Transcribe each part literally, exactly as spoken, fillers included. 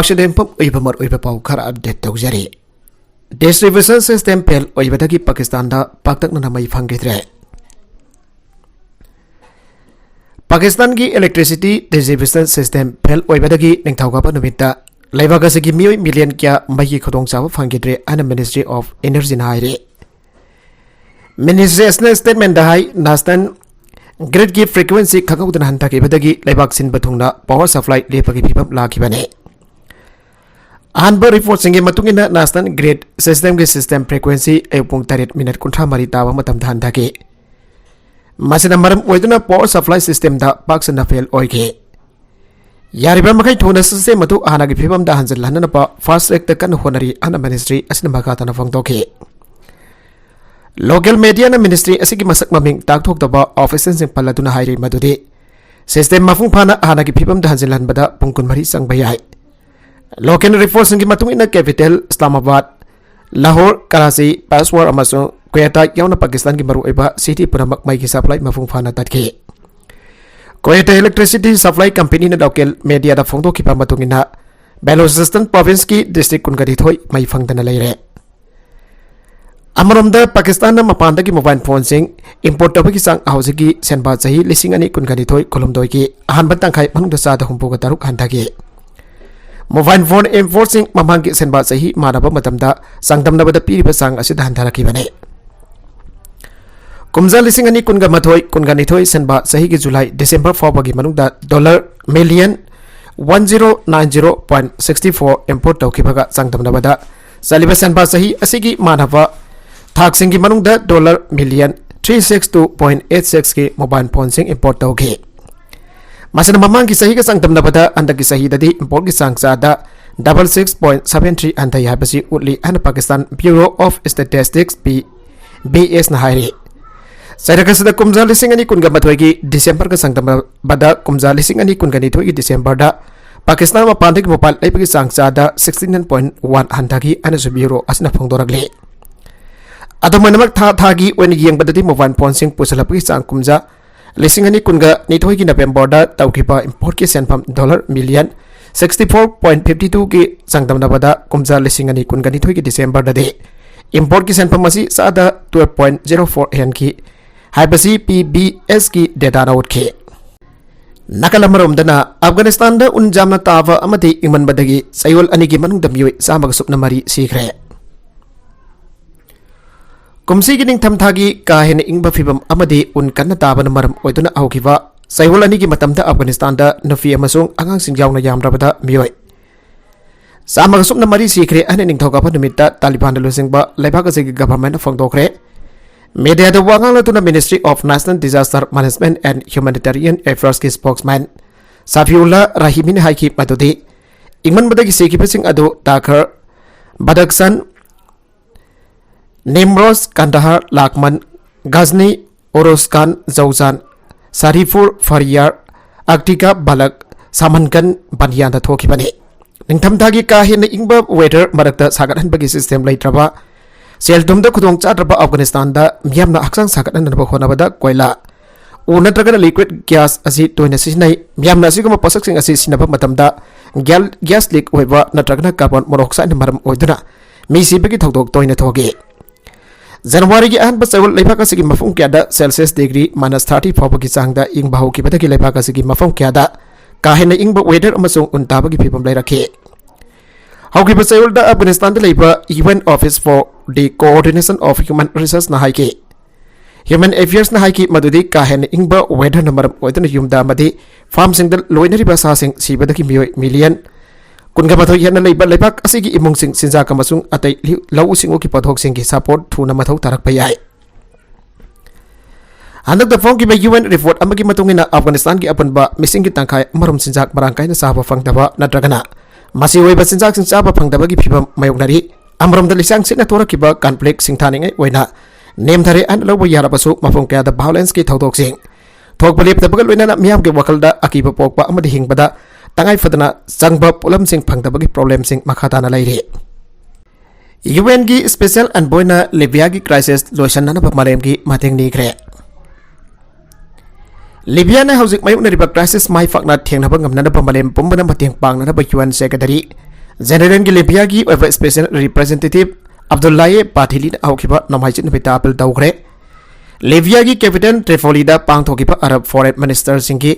ꯑꯁꯤꯗ ꯌꯨꯝꯐꯝ ꯑꯣꯏꯕ ꯃꯔꯨꯑꯣꯏꯕ ꯄꯥꯎ ꯈꯔ ꯑꯞꯗꯦꯠ ꯇꯧꯖꯔꯤ꯫ ꯗꯤꯁꯇ꯭ꯔꯤꯕ꯭ꯌꯨꯁꯟ ꯁꯤꯁꯇꯦꯝ ꯐꯦꯜ ꯑꯣꯏꯕꯗꯒꯤ ꯄꯥꯀꯤꯁꯇꯥꯟꯗ ꯄꯥꯛꯇꯛꯅꯅ ꯃꯩ ꯐꯪꯈꯤꯗ꯭ꯔꯦ꯫ ꯄꯥꯀꯤꯁꯇꯥꯟꯒꯤ ꯏꯂꯦꯛꯇ꯭ꯔꯤꯁꯤꯇꯤ ꯗꯤꯁꯇ꯭ꯔꯤꯕ꯭ꯌꯨꯁꯟ ꯁꯤꯁꯇꯦꯝ ꯐꯦꯜ ꯑꯣꯏꯕꯗꯒꯤ ꯅꯤꯡꯊꯧꯀꯥꯕ ꯅꯨꯃꯤꯠꯇ ꯂꯩꯕꯥꯛ ꯑꯁꯤꯒꯤ ꯃꯤꯑꯣꯏ ꯃꯤꯂꯤꯌꯟ ꯀꯌꯥ ꯃꯩꯒꯤ ꯈꯨꯗꯣꯡꯆꯥꯕ ꯐꯪꯈꯤꯗ꯭ꯔꯦ ꯍꯥꯏꯅ Ministry of Energyꯅ ꯍꯥꯏꯔꯤ꯫ Ministry ꯑꯁꯤꯅ statementꯗ ꯍꯥꯏ, national gridꯀꯤ frequency ꯈꯪꯍꯧꯗꯅ ꯍꯟꯊꯈꯤꯕꯗꯒꯤ ꯂꯩꯕꯥꯛ ꯁꯤꯟꯕ ꯊꯨꯡꯅ power supply ꯂꯦꯞꯄꯒꯤ ꯐꯤꯕꯝ ꯂꯥꯛꯈꯤꯕꯅꯤ꯫ ꯑꯍꯥꯟꯕ ꯔꯤꯄꯣꯔꯠꯁꯤꯡꯒꯤ ꯃꯇꯨꯡ ꯏꯟꯅ national grid systemꯒꯤ system frequency ꯑꯌꯨꯛ ꯄꯨꯡ ꯇꯔꯦꯠ ꯃꯤꯅꯠ ꯀꯨꯟꯊ꯭ꯔꯥ ꯃꯔꯤ ꯇꯥꯕ ꯃꯇꯝꯗ ꯍꯟꯊꯈꯤ꯫ ꯃꯁꯤꯅ ꯃꯔꯝ ꯑꯣꯏꯗꯨꯅ power supply systemꯗ ꯄꯥꯛ ꯁꯟꯅ ꯐꯦꯜ ꯑꯣꯏꯈꯤ꯫ ꯌꯥꯔꯤꯕ ꯃꯈꯩ ꯊꯨꯅ system ꯑꯗꯨ ꯍꯥꯟꯅꯒꯤ ꯐꯤꯕꯝꯗ ꯍꯟꯖꯤꯜꯍꯟꯅꯕ fast trackꯇ ꯀꯟꯅ ꯍꯣꯠꯅꯔꯤ ꯍꯥꯏꯅ ministry ꯑꯁꯤꯅ ꯃꯈꯥ ꯇꯥꯅ ꯐꯣꯡꯗꯣꯛꯈꯤ꯫ Local mediaꯅ ministry ꯑꯁꯤꯒꯤ ꯃꯁꯛ ꯃꯃꯤꯡ ꯇꯥꯛꯊꯣꯛꯇꯕ officialꯁꯤꯡ ꯄꯜꯂꯗꯨꯅ ꯍꯥꯏꯔꯤ ꯃꯗꯨꯗꯤ system ꯃꯄꯨꯡ ꯐꯥꯅ ꯍꯥꯟꯅꯒꯤ ꯐꯤꯕꯝꯗ ꯍꯟꯖꯤꯜꯍꯟꯕꯗ ꯄꯨꯡ ꯀꯨꯟꯃꯔꯤ ꯆꯪꯕ ꯌꯥꯏ꯫ Local reportꯁꯤꯡꯒꯤ ꯃꯇꯨꯡ ꯏꯟꯅ capital Islamabad, Lahore, Karachi, Peshawar ꯑꯃꯁꯨꯡ Quetta ꯌꯥꯎꯅ ꯄꯥꯀꯤꯁꯇꯥꯟꯒꯤ ꯃꯔꯨꯑꯣꯏꯕ city ꯄꯨꯝꯅꯃꯛ ꯃꯩꯒꯤ supply ꯃꯄꯨꯡ ꯐꯥꯅ ꯇꯠꯈꯤ꯫ Quetta Electricity Supply Companyꯅ local mediaꯗ ꯐꯣꯡꯗꯣꯛꯈꯤꯕ ꯃꯇꯨꯡ ꯏꯟꯅ Balochistan provinceꯀꯤ district ꯀꯨꯟꯒꯅꯤꯊꯣꯏ ꯃꯩ ꯐꯪꯗꯅ ꯂꯩꯔꯦ꯫ ꯑꯃꯔꯣꯝꯗ ꯄꯥꯀꯤꯁꯇꯥꯟꯅ ꯃꯄꯥꯟꯗꯒꯤ mobile phoneꯁꯤꯡ import ꯇꯧꯕꯒꯤ ꯆꯥꯡ ꯍꯧꯖꯤꯛꯀꯤ ꯁꯦꯟꯕꯥ ꯆꯍꯤ ꯂꯤꯁꯤꯡ ꯑꯅꯤ ꯀꯨꯟꯒꯅꯤꯊꯣꯏ ꯀꯨꯟꯍꯨꯝꯗꯣꯏꯒꯤ ꯑꯍꯥꯟꯕ ꯇꯪꯈꯥꯏ ꯃꯅꯨꯡꯗ ꯆꯥꯗ ꯍꯨꯝꯐꯨꯒ ꯇꯔꯨꯛ ꯍꯟꯊꯈꯤ꯫ Mobile phone importꯁꯤꯡ ꯃꯃꯥꯡꯒꯤ ꯁꯦꯟꯕꯥ ꯆꯍꯤ ꯃꯥꯟꯅꯕ ꯃꯇꯝꯗ ꯆꯥꯡꯗꯝꯅꯕꯗ ꯄꯤꯔꯤꯕ ꯆꯥꯡ ꯑꯁꯤꯗ ꯍꯟꯊꯔꯛꯈꯤꯕꯅꯤ꯫ ꯀꯨꯝꯖꯥ ꯂꯤꯁꯤꯡ ꯑꯅꯤ ꯀꯨꯟꯒ ꯃꯥꯊꯣꯏ ꯀꯨꯟꯒꯅꯤꯊꯣꯏ ꯁꯦꯟꯕꯥ ꯆꯍꯤꯒꯤ July December ꯐꯥꯎꯕꯒꯤ ꯃꯅꯨꯡꯗ dollar million one zero nine zero point sixty four import ꯇꯧꯈꯤꯕꯒ ꯆꯥꯡꯗꯝꯅꯕꯗ ꯆꯠꯂꯤꯕ ꯁꯦꯟꯕꯥ ꯆꯍꯤ ꯑꯁꯤꯒꯤ ꯃꯥꯟꯅꯕ ꯊꯥꯛꯁꯤꯡꯒꯤ ꯃꯅꯨꯡꯗ dollar million three six two point eight sixꯀꯤ mobile phoneꯁꯤꯡ import ꯇꯧꯈꯤ꯫ ꯃꯁꯤꯅ ꯃꯃꯥꯡꯒꯤ ꯆꯍꯤꯒ ꯆꯥꯡꯗꯝꯅꯕꯗ ꯍꯟꯗꯛꯀꯤ ꯆꯍꯤꯗꯗꯤ importꯀꯤ ꯆꯥꯡ ꯆꯥꯗ double six point seven three ꯍꯟꯊꯩ ꯍꯥꯏꯕꯁꯤ ꯎꯠꯂꯤ ꯍꯥꯏꯅ Pakistan Bureau of Statistics, P B ꯑꯦꯁꯅ ꯍꯥꯏꯔꯤ꯫ ꯆꯩꯔꯛ ꯑꯁꯤꯗ ꯀꯨꯝꯖꯥ ꯂꯤꯁꯤꯡ ꯑꯅꯤ ꯀꯨꯟꯒ ꯃꯥꯊꯣꯏꯒꯤ Decemberꯒ ꯆꯥꯡꯗꯝꯅꯕꯗ ꯀꯨꯝꯖꯥ ꯂꯤꯁꯤꯡ ꯑꯅꯤ ꯀꯨꯟꯒ ꯅꯤꯊꯣꯏꯒꯤ Decemberꯗ ꯄꯥꯀꯤꯁꯇꯥꯟ ꯃꯄꯥꯟꯗꯒꯤ mobile ꯂꯩꯕꯒꯤ ꯆꯥꯡ ꯆꯥꯗ sixty nine point one ꯍꯟꯊꯈꯤ ꯍꯥꯏꯅꯁꯨ Bureau ꯑꯁꯤꯅ ꯐꯣꯡꯗꯣꯔꯛꯂꯤ꯫ ꯑꯗꯨꯝ ꯑꯣꯏꯅꯃꯛ, ꯊꯥ ꯊꯥꯒꯤ ꯑꯣꯏꯅ ꯌꯦꯡꯕꯗꯗꯤ mobile phoneꯁꯤꯡ ꯄꯨꯁꯤꯜꯂꯛꯄꯒꯤ ꯆꯥꯡ ꯀꯨꯝꯖꯥ ꯂꯤꯁꯤꯡ ꯑꯅꯤ ꯀꯨꯟꯒ ꯅꯤꯊꯣꯏꯒꯤ Novemberꯗ ꯇꯧꯈꯤꯕ importꯀꯤ ꯁꯦꯟꯐꯝ dollar million sixty four point fifty ꯇꯨꯒꯤ ꯆꯥꯡꯗꯝꯅꯕꯗ ꯀꯨꯝꯖꯥ ꯂꯤꯁꯤꯡ ꯑꯅꯤ ꯀꯨꯟꯒ ꯅꯤꯊꯣꯏꯒꯤ ꯗꯤꯁꯦꯝꯕꯔꯗꯗꯤ ꯏꯝꯄꯣꯔꯠꯀꯤ ꯁꯦꯟꯐꯝ ꯑꯁꯤ ꯆꯥꯗ ꯇꯨꯌꯦꯜꯐ ꯄꯣꯏꯟ ꯖꯤꯔꯣ ꯐꯣꯔ ꯍꯦꯟꯈꯤ ꯍꯥꯏꯕꯁꯤ ꯄꯤ ꯕꯤ ꯑꯦꯁꯀꯤ ꯗꯦꯇꯥꯅ ꯎꯠꯈꯤ꯫ ꯅꯥꯀꯜ ꯑꯃꯔꯣꯝꯗꯅ ꯑꯐꯒꯥꯅꯤꯁꯇꯥꯟꯗ ꯎꯟ ꯌꯥꯝꯅ ꯇꯥꯕ ꯑꯃꯗꯤ ꯏꯪꯃꯟꯕꯗꯒꯤ ꯆꯌꯣꯜ ꯑꯅꯤꯒꯤ ꯃꯅꯨꯡꯗ ꯃꯤꯑꯣꯏ ꯆꯥꯝꯃꯒ ꯁꯨꯞꯅ ꯃꯔꯤ ꯁꯤꯈ꯭ꯔꯦ꯫ ꯀꯨꯝꯁꯤꯒꯤ ꯅꯤꯡꯊꯝꯊꯥꯒꯤ ꯀꯥ ꯍꯦꯟꯅ ꯏꯪꯕ ꯐꯤꯚꯝ ꯑꯃꯗꯤ ꯎꯟ ꯀꯟꯅ ꯇꯥꯕꯅ ꯃꯔꯝ ꯑꯣꯏꯗꯨꯅ ꯍꯧꯈꯤꯕ ꯆꯌꯣꯜ ꯑꯅꯤꯒꯤ ꯃꯇꯝꯗ ꯑꯐꯒꯥꯅꯤꯁꯇꯥꯟꯗ ꯅꯨꯄꯤ ꯑꯃꯁꯨꯡ ꯑꯉꯥꯡꯁꯤꯡ ꯌꯥꯎꯅ ꯌꯥꯝꯗ꯭ꯔꯕꯗ ꯃꯤꯑꯣꯏ ꯆꯥꯝꯃꯒ ꯁꯨꯞꯅ ꯃꯔꯤ ꯁꯤꯈ꯭ꯔꯦ ꯍꯥꯏꯅ ꯅꯤꯡꯊꯧꯀꯥꯕ ꯅꯨꯃꯤꯠꯇ ꯇꯥꯂꯤꯕꯥꯟꯅ ꯂꯨꯆꯤꯡꯕ ꯂꯩꯕꯥꯛ ꯑꯁꯤꯒꯤ ꯒꯚꯔꯟꯃꯦꯟꯠꯅ ꯐꯣꯡꯗꯣꯛꯈ꯭ꯔꯦ꯫ ꯃꯦꯗꯤꯌꯥꯗ ꯋꯥ ꯉꯥꯡꯂꯗꯨꯅ Ministry of National Disaster Management and Humanitarian Affairsꯀꯤ spokesman ꯁꯥꯐꯤꯎꯜꯂꯥ ꯔꯥꯍꯤꯃꯤꯅ ꯍꯥꯏꯈꯤ ꯃꯗꯨꯗꯤ ꯏꯪꯃꯟꯕꯗꯒꯤ ꯁꯤꯈꯤꯕꯁꯤꯡ ꯑꯗꯨ ꯇꯥꯈꯔ, ꯕꯗꯛꯁꯟ, ꯅꯤꯝꯔꯣꯁ, ꯀꯟꯗꯍꯥꯔ, ꯂꯥꯛꯃꯟ, ꯒꯖꯅꯤ, ꯑꯣꯔꯣꯁꯀꯥꯟ, ꯖꯧꯖꯥꯟ, ꯁꯥꯔꯤꯐꯨꯔ, ꯐꯔꯤꯌꯥꯔ, ꯑꯛꯇꯤꯀꯥ, ꯕꯂꯛ, ꯁꯥꯃꯟꯒꯟ, ꯕꯟꯌꯥꯟꯗ ꯊꯣꯛꯈꯤꯕꯅꯤ꯫ ꯅꯤꯡꯊꯝꯊꯥꯒꯤ ꯀꯥ ꯍꯦꯟꯅ ꯏꯪꯕ weather ꯃꯔꯛꯇ ꯁꯥꯒꯠꯍꯟꯕꯒꯤ system ꯂꯩꯇ꯭ꯔꯕ, ꯁꯦꯜ ꯊꯨꯝꯗ ꯈꯨꯗꯣꯡ ꯆꯥꯗ꯭ꯔꯕ ꯑꯐꯒꯥꯅꯤꯁꯇꯥꯟꯗ ꯃꯤꯌꯥꯝꯅ ꯍꯛꯆꯥꯡ ꯁꯥꯒꯠꯍꯟꯅꯕ ꯍꯣꯠꯅꯕꯗ ꯀꯣꯏꯂꯥ, ꯎ ꯅꯠꯇ꯭ꯔꯒꯅ liquid gas ꯑꯁꯤ ꯇꯣꯏꯅ ꯁꯤꯖꯤꯟꯅꯩ꯫ ꯃꯤꯌꯥꯝꯅ ꯑꯁꯤꯒꯨꯝꯕ ꯄꯣꯠꯁꯛꯁꯤꯡ ꯑꯁꯤ ꯁꯤꯖꯤꯟꯅꯕ ꯃꯇꯝꯗ ꯒ꯭ꯌꯥꯜ-, gas leak ꯑꯣꯏꯕ ꯅꯠꯇ꯭ꯔꯒꯅ carbon monoxideꯅ ꯃꯔꯝ ꯑꯣꯏꯗꯨꯅ ꯃꯤ ꯁꯤꯕꯒꯤ ꯊꯧꯗꯣꯛ ꯇꯣꯏꯅ ꯊꯣꯛꯏ꯫ ꯖꯅꯋꯥꯔꯤꯒꯤ ꯑꯍꯥꯟꯕ ꯆꯌꯣꯜ ꯂꯩꯕꯥꯛ ꯑꯁꯤꯒꯤ ꯃꯐꯝ ꯀꯌꯥꯗ Celsius degree minus thirty ꯐꯥꯎꯕꯒꯤ ꯆꯥꯡꯗ ꯏꯪꯕ ꯍꯧꯈꯤꯕꯗꯒꯤ ꯂꯩꯕꯥꯛ ꯑꯁꯤꯒꯤ ꯃꯐꯝ ꯀꯌꯥꯗ ꯀꯥ ꯍꯦꯟꯅ ꯏꯪꯕ weather ꯑꯃꯁꯨꯡ ꯎꯟ ꯇꯥꯕꯒꯤ ꯐꯤꯚꯝ ꯂꯩꯔꯛꯈꯤ꯫ ꯍꯧꯈꯤꯕ ꯆꯌꯣꯜꯗ ꯑꯐꯒꯥꯅꯤꯁꯇꯥꯟꯗ ꯂꯩꯕ UN Office for the Coordination of Human Researchꯅ ꯍꯥꯏꯈꯤ, Human Affairsꯅ ꯍꯥꯏꯈꯤ ꯃꯗꯨꯗꯤ ꯀꯥ ꯍꯦꯟꯅ ꯏꯪꯕ weatherꯅ ꯃꯔꯝ ꯑꯣꯏꯗꯨꯅ ꯌꯨꯝꯗ ꯑꯃꯗꯤ farmꯁꯤꯡꯗ ꯂꯣꯏꯅꯔꯤꯕ ꯁꯥꯁꯤꯡ ꯁꯤꯕꯗꯒꯤ ꯃꯤꯑꯣꯏ million ꯀꯨꯟꯒ ꯃꯥꯊꯣꯏ ꯍꯦꯟꯅ ꯂꯩꯕ ꯂꯩꯕꯥꯛ ꯑꯁꯤꯒꯤ ꯏꯃꯨꯡꯁꯤꯡ ꯆꯤꯟꯖꯥꯛ ꯑꯃꯁꯨꯡ ꯑꯇꯩ ꯂꯤ-, ꯂꯧꯎ ꯁꯤꯡꯎꯒꯤ ꯄꯣꯠꯊꯣꯛꯁꯤꯡꯒꯤ support ꯊꯨꯅ ꯃꯊꯧ ꯇꯥꯔꯛꯄ ꯌꯥꯏ꯫ ꯍꯟꯗꯛꯇ ꯐꯣꯡꯈꯤꯕ UN report ꯑꯃꯒꯤ ꯃꯇꯨꯡ ꯏꯟꯅ, ꯑꯐꯒꯥꯅꯤꯁꯇꯥꯟꯒꯤ ꯑꯄꯨꯟꯕ ꯃꯤꯁꯤꯡꯒꯤ ꯇꯪꯈꯥꯏ ꯑꯃꯔꯣꯝ ꯆꯤꯟꯖꯥꯛ ꯃꯔꯥꯡ ꯀꯥꯏꯅ ꯆꯥꯕ ꯐꯪꯗꯕ ꯅꯠꯇ꯭ꯔꯒꯅ ꯃꯆꯤ ꯑꯣꯏꯕ ꯆꯤꯟꯖꯥꯛꯁꯤꯡ ꯆꯥꯕ ꯐꯪꯗꯕꯒꯤ ꯐꯤꯚꯝ ꯃꯥꯌꯣꯛꯅꯔꯤ꯫ ꯑꯃꯔꯣꯝꯗ, ꯂꯤꯁꯥꯡ ꯁꯤꯠꯅ ꯊꯣꯔꯛꯈꯤꯕ conflict ꯁꯤꯡꯊꯥꯅꯤꯡꯉꯥꯏ ꯑꯣꯏꯅ ꯅꯦꯝꯊꯔꯦ ꯍꯥꯏꯅ ꯂꯧꯕ ꯌꯥꯔꯕꯁꯨ, ꯃꯐꯝ ꯀꯌꯥꯗ violenceꯀꯤ ꯊꯧꯗꯣꯛꯁꯤꯡ ꯊꯣꯛꯄ ꯂꯦꯞꯇꯕꯒ ꯂꯣꯏꯅꯅ ꯃꯤꯌꯥꯝꯒꯤ ꯋꯥꯈꯜꯗ ꯑꯀꯤꯕ ꯄꯣꯛꯄ ꯑꯃꯗꯤ ꯍꯤꯡꯕꯗ ꯇꯉꯥꯏ ꯐꯗꯅ ꯆꯪꯕ ꯄꯣꯠꯂꯝꯁꯤꯡ ꯐꯪꯗꯕꯒꯤ problemꯁꯤꯡ ꯃꯈꯥ ꯇꯥꯅ ꯂꯩꯔꯤ꯫ UNꯒꯤ Special Envoyꯅ ꯂꯤꯕꯤꯌꯥꯒꯤ crisis ꯂꯣꯏꯁꯤꯟꯅꯅꯕ ꯃꯥꯂꯦꯝꯒꯤ ꯃꯇꯦꯡ ꯅꯤꯈ꯭ꯔꯦ꯫ ꯂꯤꯕꯤꯌꯥꯅ ꯍꯧꯖꯤꯛ ꯃꯥꯌꯣꯛꯅꯔꯤꯕ crisis ꯃꯥꯏ ꯄꯥꯛꯅ ꯊꯦꯡꯅꯕ ꯉꯝꯅꯅꯕ ꯃꯥꯂꯦꯝ ꯄꯨꯝꯕꯅ ꯃꯇꯦꯡ ꯄꯥꯡꯅꯅꯕ UN Secretary Generalꯒꯤ ꯂꯤꯕꯤꯌꯥꯒꯤ ꯑꯣꯏꯕ Special Representative ꯑꯕꯗꯨꯜꯂꯥꯌꯦ ꯕꯥꯊꯤꯂꯤꯅ ꯍꯧꯈꯤꯕ ꯅꯣꯡꯃꯥꯏꯖꯤꯡ ꯅꯨꯃꯤꯠꯇ appeal ꯇꯧꯈ꯭ꯔꯦ꯫ ꯂꯤꯕꯤꯌꯥꯒꯤ capital Tripoliꯗ ꯄꯥꯡꯊꯣꯛꯈꯤꯕ Arab Foreign Ministerꯁꯤꯡꯒꯤ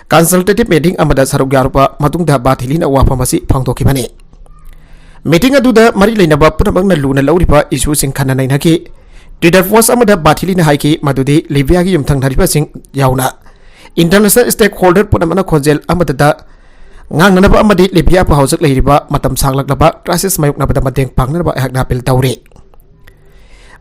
consultative meeting ꯑꯃꯗ ꯁꯔꯨꯛ ꯌꯥꯔꯨꯕ ꯃꯇꯨꯡꯗ ꯕꯥꯊꯤꯂꯤꯅ ꯋꯥꯐꯝ ꯑꯁꯤ ꯐꯣꯡꯗꯣꯛꯈꯤꯕꯅꯤ꯫ Meeting ꯑꯗꯨꯗ ꯃꯔꯤ ꯂꯩꯅꯕ ꯄꯨꯝꯅꯃꯛꯅ ꯂꯨꯅ ꯂꯧꯔꯤꯕ issueꯁꯤꯡ ꯈꯟꯅ ꯅꯩꯅꯈꯤ꯫ Twitter post ꯑꯃꯗ ꯕꯥꯊꯤꯂꯤꯅ ꯍꯥꯏꯈꯤ ꯃꯗꯨꯗꯤ ꯂꯤꯕꯤꯌꯥꯒꯤ ꯌꯨꯝꯊꯪꯅꯔꯤꯕꯁꯤꯡ ꯌꯥꯎꯅ international stakeholder ꯄꯨꯝꯅꯃꯛꯅ ꯈꯣꯟꯖꯦꯜ ꯑꯃꯠꯇꯗ ꯉꯥꯡꯅꯅꯕ ꯑꯃꯗꯤ ꯂꯤꯕꯤꯌꯥꯕꯨ ꯍꯧꯖꯤꯛ ꯂꯩꯔꯤꯕ ꯃꯇꯝ ꯁꯥꯡꯂꯛꯂꯕ crisis ꯃꯥꯌꯣꯛꯅꯕꯗ ꯃꯇꯦꯡ ꯄꯥꯡꯅꯅꯕ ꯑꯩꯍꯥꯛꯅ appeal ꯇꯧꯔꯤ꯫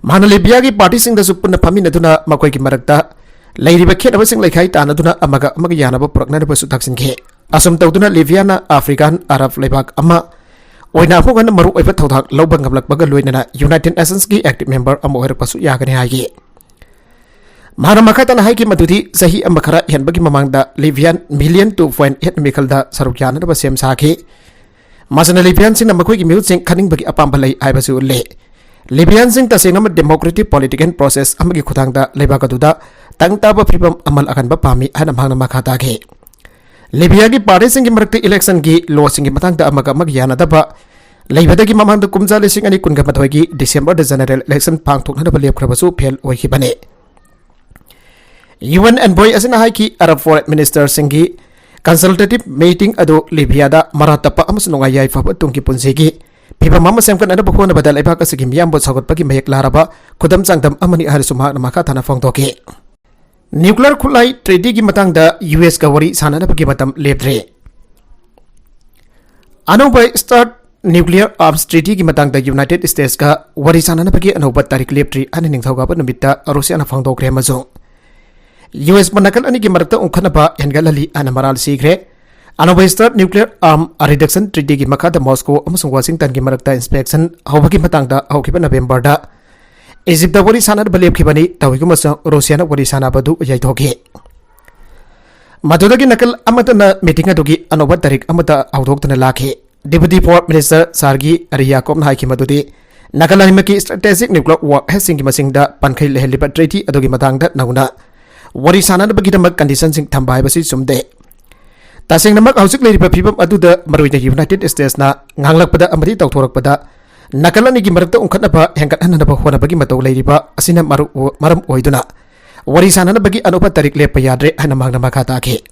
ꯃꯍꯥꯛꯅ ꯂꯤꯕꯤꯌꯥꯒꯤ partyꯁꯤꯡꯗꯁꯨ ꯄꯨꯟꯅ ꯐꯝꯃꯤꯟꯅꯗꯨꯅ ꯃꯈꯣꯏꯒꯤ ꯃꯔꯛꯇ ꯂꯩꯔꯤꯕ ꯈꯦꯠꯅꯕꯁꯤꯡ ꯂꯩꯈꯥꯏ ꯇꯥꯅꯗꯨꯅ ꯑꯃꯒ ꯑꯃꯒ ꯌꯥꯅꯕ ꯄꯨꯔꯛꯅꯅꯕꯁꯨ ꯇꯛꯁꯤꯟꯈꯤ꯫ ꯑꯁꯨꯝ ꯇꯧꯗꯨꯅ ꯂꯤꯕꯤꯌꯥꯅ African, Arab ꯂꯩꯕꯥꯛ ꯑꯃ ꯑꯣꯏꯅ ꯑꯃꯨꯛ ꯍꯟꯅ ꯃꯔꯨꯑꯣꯏꯕ ꯊꯧꯗꯥꯡ ꯂꯧꯕ ꯉꯝꯂꯛꯄꯒ ꯂꯣꯏꯅꯅ United Nationsꯀꯤ active member ꯑꯃ ꯑꯣꯏꯔꯛꯄꯁꯨ ꯌꯥꯒꯅꯤ ꯍꯥꯏꯈꯤ꯫ ꯃꯍꯥꯛꯅ ꯃꯈꯥ ꯇꯥꯅ ꯍꯥꯏꯈꯤ ꯃꯗꯨꯗꯤ ꯆꯍꯤ ꯑꯃ ꯈꯔ ꯍꯦꯟꯕꯒꯤ ꯃꯃꯥꯡꯗ Libyan million two point eight ꯃꯤꯈꯜꯗ ꯁꯔꯨꯛ ꯌꯥꯅꯅꯕ ꯁꯦꯝ ꯁꯥꯈꯤ꯫ ꯃꯁꯤꯅ Libyanꯁꯤꯡꯅ ꯃꯈꯣꯏꯒꯤ ꯃꯤꯍꯨꯠꯁꯤꯡ ꯈꯟꯅꯤꯡꯕꯒꯤ ꯑꯄꯥꯝꯕ ꯂꯩ ꯍꯥꯏꯕꯁꯤ ꯎꯠꯂꯦ꯫ Libyanꯁꯤꯡ ꯇꯁꯦꯡꯅ democratic political process ꯑꯃꯒꯤ ꯈꯨꯠꯊꯥꯡꯗ ꯂꯩꯕꯥꯛ ꯑꯗꯨꯗ ꯇꯪ ꯇꯥꯕ ꯐꯤꯕꯝ ꯑꯃ ꯂꯥꯛꯍꯟꯕ ꯄꯥꯝꯃꯤ ꯍꯥꯏꯅ ꯃꯍꯥꯛꯅ ꯃꯈꯥ ꯇꯥꯈꯤ꯫ ꯂꯤꯕꯤꯌꯥꯒꯤ partyꯁꯤꯡꯒꯤ ꯃꯔꯛꯇ electionꯒꯤ lawꯁꯤꯡꯒꯤ ꯃꯇꯥꯡꯗ ꯑꯃꯒ ꯑꯃꯒ ꯌꯥꯅꯗꯕ ꯂꯩꯕꯗꯒꯤ ꯃꯃꯥꯡꯗ ꯀꯨꯝꯖꯥ ꯂꯤꯁꯤꯡ ꯑꯅꯤ ꯀꯨꯟꯒ ꯃꯥꯊꯣꯏꯒꯤ Decemberꯗ general election ꯄꯥꯡꯊꯣꯛꯅꯅꯕ ꯂꯦꯞꯈ꯭ꯔꯕꯁꯨ fail ꯑꯣꯏꯈꯤꯕꯅꯤ꯫ UN envoy ꯑꯁꯤꯅ ꯍꯥꯏꯈꯤ, Arab Foreign Ministerꯁꯤꯡꯒꯤ consultative meeting ꯑꯗꯨ ꯂꯤꯕꯤꯌꯥꯗ ꯃꯔꯥ ꯇꯞꯄ ꯑꯃꯁꯨꯡ ꯅꯨꯡꯉꯥꯏ ꯌꯥꯏꯐꯕ ꯇꯨꯡꯒꯤ ꯄꯨꯟꯁꯤꯒꯤ ꯐꯤꯕꯝ ꯑꯃ ꯁꯦꯝꯒꯠꯅꯕ ꯍꯣꯠꯅꯕꯗ ꯂꯩꯕꯥꯛ ꯑꯁꯤꯒꯤ ꯃꯤꯌꯥꯝꯕꯨ ꯁꯧꯒꯠꯄꯒꯤ ꯃꯌꯦꯛ ꯂꯥꯔꯕ ꯈꯨꯗꯝ ꯆꯥꯡꯗꯝ ꯑꯃꯅꯤ ꯍꯥꯏꯅꯁꯨ ꯃꯍꯥꯛꯅ ꯃꯈꯥ ꯇꯥꯅ ꯐꯣꯡꯗꯣꯛꯈꯤ꯫ Nuclear ꯈꯨꯠꯂꯥꯏ treatyꯒꯤ ꯃꯇꯥꯡꯗ USꯀ ꯋꯥꯔꯤ ꯁꯥꯅꯅꯕꯒꯤ ꯃꯇꯝ ꯂꯦꯞꯇ꯭ꯔꯤ꯫ ꯑꯅꯧꯕ START nuclear arms treatyꯒꯤ ꯃꯇꯥꯡꯗ United Statesꯀ ꯋꯥꯔꯤ ꯁꯥꯅꯅꯕꯒꯤ ꯑꯅꯧꯕ ꯇꯥꯔꯤꯛ ꯂꯦꯞꯇ꯭ꯔꯤ ꯍꯥꯏꯅ ꯅꯤꯡꯊꯧꯀꯥꯕ ꯅꯨꯃꯤꯠꯇ Russiaꯅ ꯐꯣꯡꯗꯣꯛꯈ꯭ꯔꯦ ꯑꯃꯁꯨꯡ USꯕꯨ ꯅꯥꯀꯜ ꯑꯅꯤꯒꯤ ꯃꯔꯛꯇ ꯎꯪꯈꯠꯅꯕ ꯍꯦꯟꯒꯠꯍꯜꯂꯤ ꯍꯥꯏꯅ ꯃꯔꯥꯜ ꯁꯤꯈ꯭ꯔꯦ꯫ ꯑꯅꯧꯕ START nuclear arm reduction treatyꯒꯤ ꯃꯈꯥꯗ Moscow ꯑꯃꯁꯨꯡ Washingtonꯒꯤ ꯃꯔꯛꯇ inspection ꯍꯧꯕꯒꯤ ꯃꯇꯥꯡꯗ ꯍꯧꯈꯤꯕ Novemberꯗ Egyptꯇ ꯋꯥꯔꯤ ꯁꯥꯅꯅꯕ ꯂꯦꯞꯈꯤꯕꯅꯤ꯫ ꯇꯧꯏꯒꯨꯝꯕꯁꯨ Russiaꯅ ꯋꯥꯔꯤ ꯁꯥꯅꯕ ꯑꯗꯨ ꯌꯩꯊꯣꯛꯈꯤ꯫ ꯃꯗꯨꯗꯒꯤ ꯅꯥꯀꯜ ꯑꯃꯠꯇꯅ meeting ꯑꯗꯨꯒꯤ ꯑꯅꯧꯕ ꯇꯥꯔꯤꯛ ꯑꯃꯠꯇ ꯍꯧꯗꯣꯛꯇꯅ ꯂꯥꯛꯈꯤ꯫ Deputy Foreign Minister Sergei Ryabkovꯅ ꯍꯥꯏꯈꯤ ꯃꯗꯨꯗꯤ ꯅꯥꯀꯜ ꯑꯅꯤꯃꯛꯀꯤ strategic nuclear warheadꯁꯤꯡꯒꯤ ꯃꯁꯤꯡꯗ ꯄꯟꯈꯩ ꯂꯩꯍꯜꯂꯤꯕ treaty ꯑꯗꯨꯒꯤ ꯃꯇꯥꯡꯗ ꯅꯧꯅ ꯋꯥꯔꯤ ꯁꯥꯟꯅꯅꯕꯒꯤꯗꯃꯛ ꯀꯟꯗꯤꯁꯟꯁꯤꯡ ꯊꯝꯕ ꯍꯥꯏꯕꯁꯤ ꯆꯨꯝꯗꯦ꯫ ꯇꯁꯦꯡꯅꯃꯛ ꯍꯧꯖꯤꯛ ꯂꯩꯔꯤꯕ ꯐꯤꯕꯝ ꯑꯗꯨꯗ ꯃꯔꯨꯑꯣꯏꯅ ꯌꯨꯅꯥꯏꯇꯦꯗ ꯁ꯭ꯇꯦꯠꯁꯅ ꯉꯥꯡꯂꯛꯄꯗ ꯑꯃꯗꯤ ꯇꯧꯊꯣꯔꯛꯄꯗ ꯅꯥꯀꯜ ꯑꯅꯤꯒꯤ ꯃꯔꯛꯇ ꯎꯪꯈꯠꯅꯕ ꯍꯦꯟꯒꯠꯍꯟꯅꯕ ꯍꯣꯠꯅꯕꯒꯤ ꯃꯇꯧ ꯂꯩꯔꯤꯕ ꯑꯁꯤꯅ ꯃꯔꯨ-, ꯃꯔꯝ ꯑꯣꯏꯗꯨꯅ ꯋꯥꯔꯤ ꯁꯥꯟꯅꯅꯕꯒꯤ ꯑꯅꯧꯕ ꯇꯥꯔꯤꯛ ꯂꯦꯞꯄ ꯌꯥꯗ꯭ꯔꯦ ꯍꯥꯏꯅ ꯃꯍꯥꯛꯅ ꯃꯈꯥ ꯇꯥꯈꯤ꯫